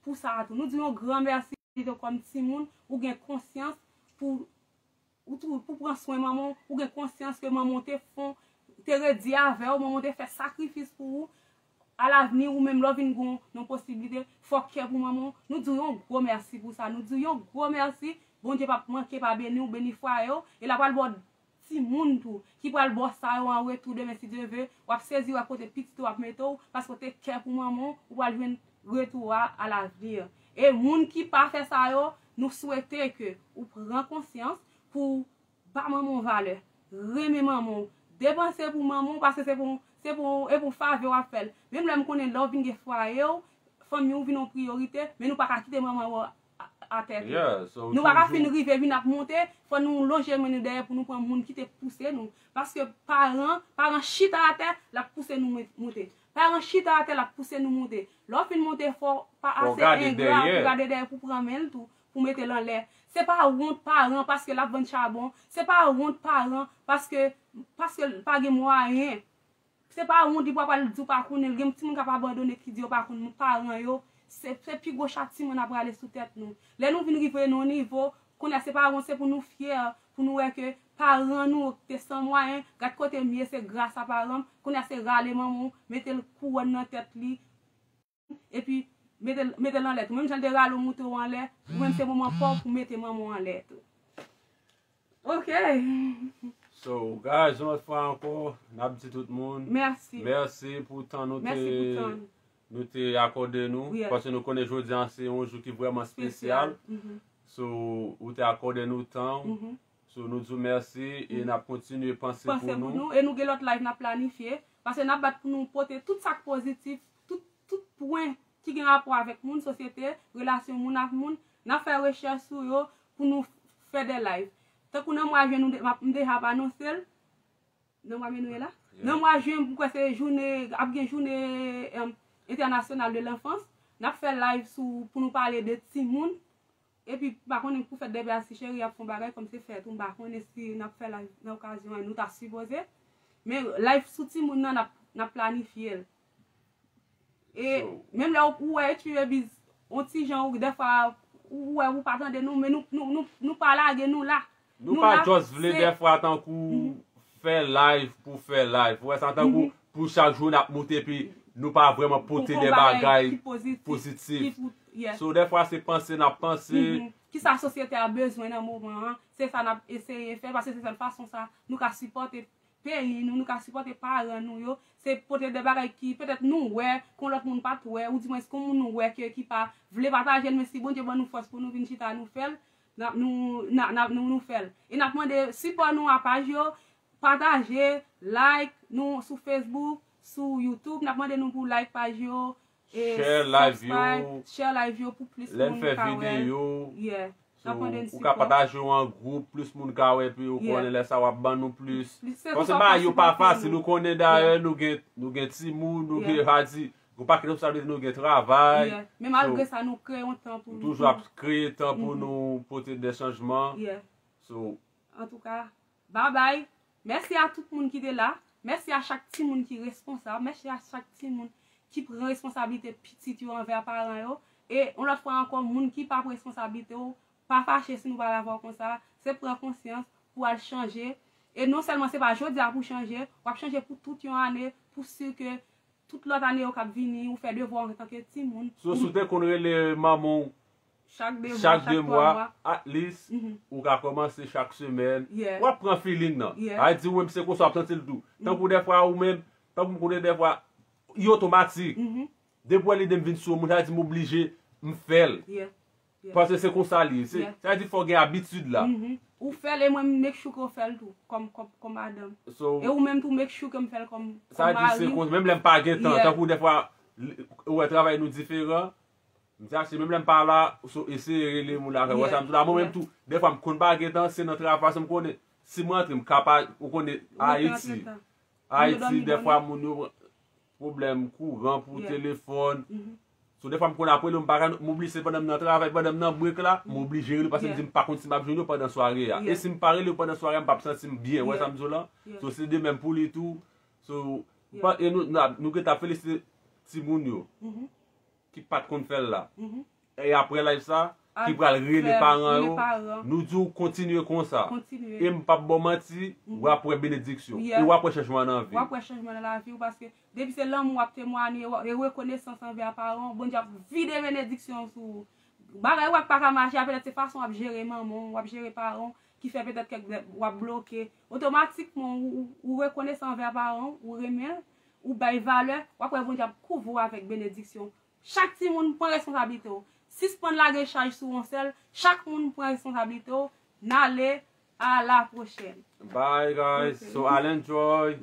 pou sa a tou. Nou di w yon gran mèsi tou kòm timoun, ou gen konsyans pou, ou tou, pou pran swen manman w, ou gen konsyans ke manman w te fon, te redi avè w, manman w te fè sakrifis pou ou. Alavni, ou menm, lè w vin gen yon posiblite, fò w kè pou manman w. Nou di w yon gwo mèsi pou sa. Nou di w yon gwo mèsi. Bondye p ap manke pa beni w, beni fwaye w. E l ap pral ba w timoun tou, ki pral ba w sa yo an retou demen, si Dye ve. W ap sezi wè kote pitit ou ap mete w, paske w te kè pou manman w, ou pral jwenn retou a alavni. E moun ki pa fè sa yo, nou swete ke ou pran konsyans pou w ba manman w valè, renmen manman w, depanse pou manman w, paske se pou, se pou, e pou favè w ap fè l. Menm lè m konnen lè w vin gen fwaye w, fanmi w vin yon priyorite, men nou pa ka kite manman w a, atè tou. Nou pa ka fin rive vin ap monte, fò nou lonje men nou dèyè pou nou pran moun ki te pouse nou. Paske paran, paran chita atè, l ap pouse nou mwen-, monte. Paran chita atè, l ap pouse nou monte. Lè w fin monte, fò w pa ase engra pou gade dèyè pou pran men l tou, pou mete l anlè. Se pa wont paran paske l ap vann chabon. Se pa wont paran paske, paske l pa gen mwayen. Se pa wont li pa pral di w pa konnen l. Gen timoun k ap abandone ki di yo pa konn paran yo. Se, se pi gwo chatiyman n ap rale sou tèt nou. Lè nou vin rive nan yon nivo, kounye a se pa wont, se pou nou fyè, pou nou wè ke paran nou te san mwayen, gad kote m ye, se gras a paran m. Kounye a se rale manman w, mete l kouwòn nan tèt li, epi mete l, mete l anlè tou. Menm jan l te rale w moute w anlè, ou menm se moman pa w pou mete manman w anlè tou. Ok. So, guys, yon lòt fwa ankò, n ap di tout moun mèsi. Mèsi pou tan nou te, mèsi pou tan. nou te akòde nou, paske nou konnen jodi a se yon jou ki vrèman espesyal. So, ou te akòde nou tan w. So, nou di w mèsi e n ap kontinye panse pou nou. E nou gen lòt live n ap planifye. Paske n ap bat pou nou pote tout sa k pozitif, tout, tout pwen ki gen rapò avèk moun, sosyete, relasyon moun ak moun. N ap fè rechèch sou yo pou nou fè de live. Tankou nan mwa jen, nou de- m ap- m deja ap anonse l. Nan mwa me nou ye la? Nan mwa jen, m kwè se jounen, ap gen jounen entènasyonal de lanfans. N ap fè live sou, pou nou pale de timoun. Epi, m pa konnen pou fèt de pè a si cheri ap fè yon bagay kòm se fèt ou, m pa konnen si n ap fè live nan okazyon an, nou ta sipoze. Men live sou timoun nan, n ap, n ap planifye l. E menm lè ou wè H P Babies, yon ti jan ou dèfwa ou wè ou pa tande nou, men nou, nou, nou, nou pa lage, nou la. Nou pa just vle dèfwa tankou fè live pou fè live. Ou wè sa tankou pou chak jou n ap moute epi nou pa vrèman pote de bagay pozitif. So dèfwa se panse n ap panse. Kisa sosyete a bezwen nan moman an, se sa n ap eseye fè, paske se sèl fason sa nou ka sipòte peyi nou, nou ka sipòte paran nou yo, se pote de bagay ki petèt nou wè, kon lòt moun pa t wè, oudimwens kon moun nou wè ke ki pa vle pataje l, men si Bondye ban nou fòs pou nou vin chita, nou fè l, n ap, nou, n ap, n ap, nou, nou fè l. E n ap mande sipò nou a paj yo, pataje, like nou sou Facebook, sou YouTube, n ap mande nou pou like paj yo, e share live yo, share live yo pou plis moun ka wè l. Yeah. So, ou ka pataje yo an gwoup, plis moun ka wè, epi ou konnen lè sa w ap ban nou plis. Paske bagay yo pa fasil, ou konnen dayè, nou gen, nou gen timoun, nou gen, sa di, nou pa gen responsablite, nou gen travay. Men malgre sa, nou kreye yon tan pou nou. Nou toujou ap kreye tan pou nou pote de chanjman. So, antouka, babay. Mèsi a tout moun ki te la. Mèsi a chak timoun ki responsab. Mèsi a chak timoun ki pran responsablite pitit yo anvè paran yo. E yon lòt fwa ankò, moun ki pa pran responsablite w, pa fache si nou pale avè w konsa. Se pran konsyans pou al chanje. E non sèlman se pa jodi a pou chanje, w ap chanje pou tout yon ane, pou si ke tout lòt ane yo k ap vini, ou fè devwa w antanke timoun. So, si w te konn rele manman w chak de mwa, chak de mwa, at least, ou ka kòmanse chak semèn. W ap pran feeling nan. Sa vle di ou menm se konsa w ap santi l tou. Tankou dèfwa ou menm, tankou m konnen dèfwa, li otomatik. Depi w wè lide m vin sou yon moun, sa vle di m oblije, m fè l. Paske se konsa li ye. Sa vle di fò w gen abitid la. Ou fè l e mwen m make sure ke w fè l tou, kòm, kòm, kòm madanm. E ou menm tou make sure ke m fè l kòm, kòm mari w. Sa vle di se konsa, menm lè m pa gen tan, tankou dèfwa, ou wè travay nou diferan, m di achte, menm lè m pa la, so eseye rele moun la, fè wè sa m di la, mwen menm tou, dèfwa m konn pa gen tan, se nan travay sa m konnen. Si m rantre, m ka pa, ou konnen, Ayiti. Ayiti, dèfwa moun yo pwoblèm kouran pou telefòn. So, dèfwa m konn ap rele yo, m pa ka, m oblije pandan m nan travay, pandan m nan break la, m oblije rele yo paske m di m pa konn si m ap jwenn yo pandan sware a. E si m pa rele yo pandan sware a, m p ap santi m byen. Ou wè sa m di w la? So, se de menm pou li tou. So, e nou, nou, nou gentan ap felisite timoun yo ki pa t konn fè l la. E aprè live sa, ki pral rele paran yo, nou di w kontinye konsa. E m p ap ba w manti, w ap wè benediksyon. E w ap wè chanjman nan vi. W ap wè chanjman nan lavi w, paske depi se lanmou w ap temwanye, e rekonesans anvè paran w, Bondye ap vide benediksyon sou ou. Bagay w ap pa ka mache a, petèt se fason w ap jere manman w, w ap jere paran w, ki fè petèt kèk lè w ap bloke. Otomatikman, ou, ou, ou rekonesan anvè paran w, ou renmen l, ou bay valè, w ap wè Bondye ap kouvri w avèk benediksyon. Chak timoun pran responsablite w. Sispann lage chaj sou yon sèl. Chak moun pran responsablite w. N ale. A la pwochèn. Bye, guys. So, al enjoy.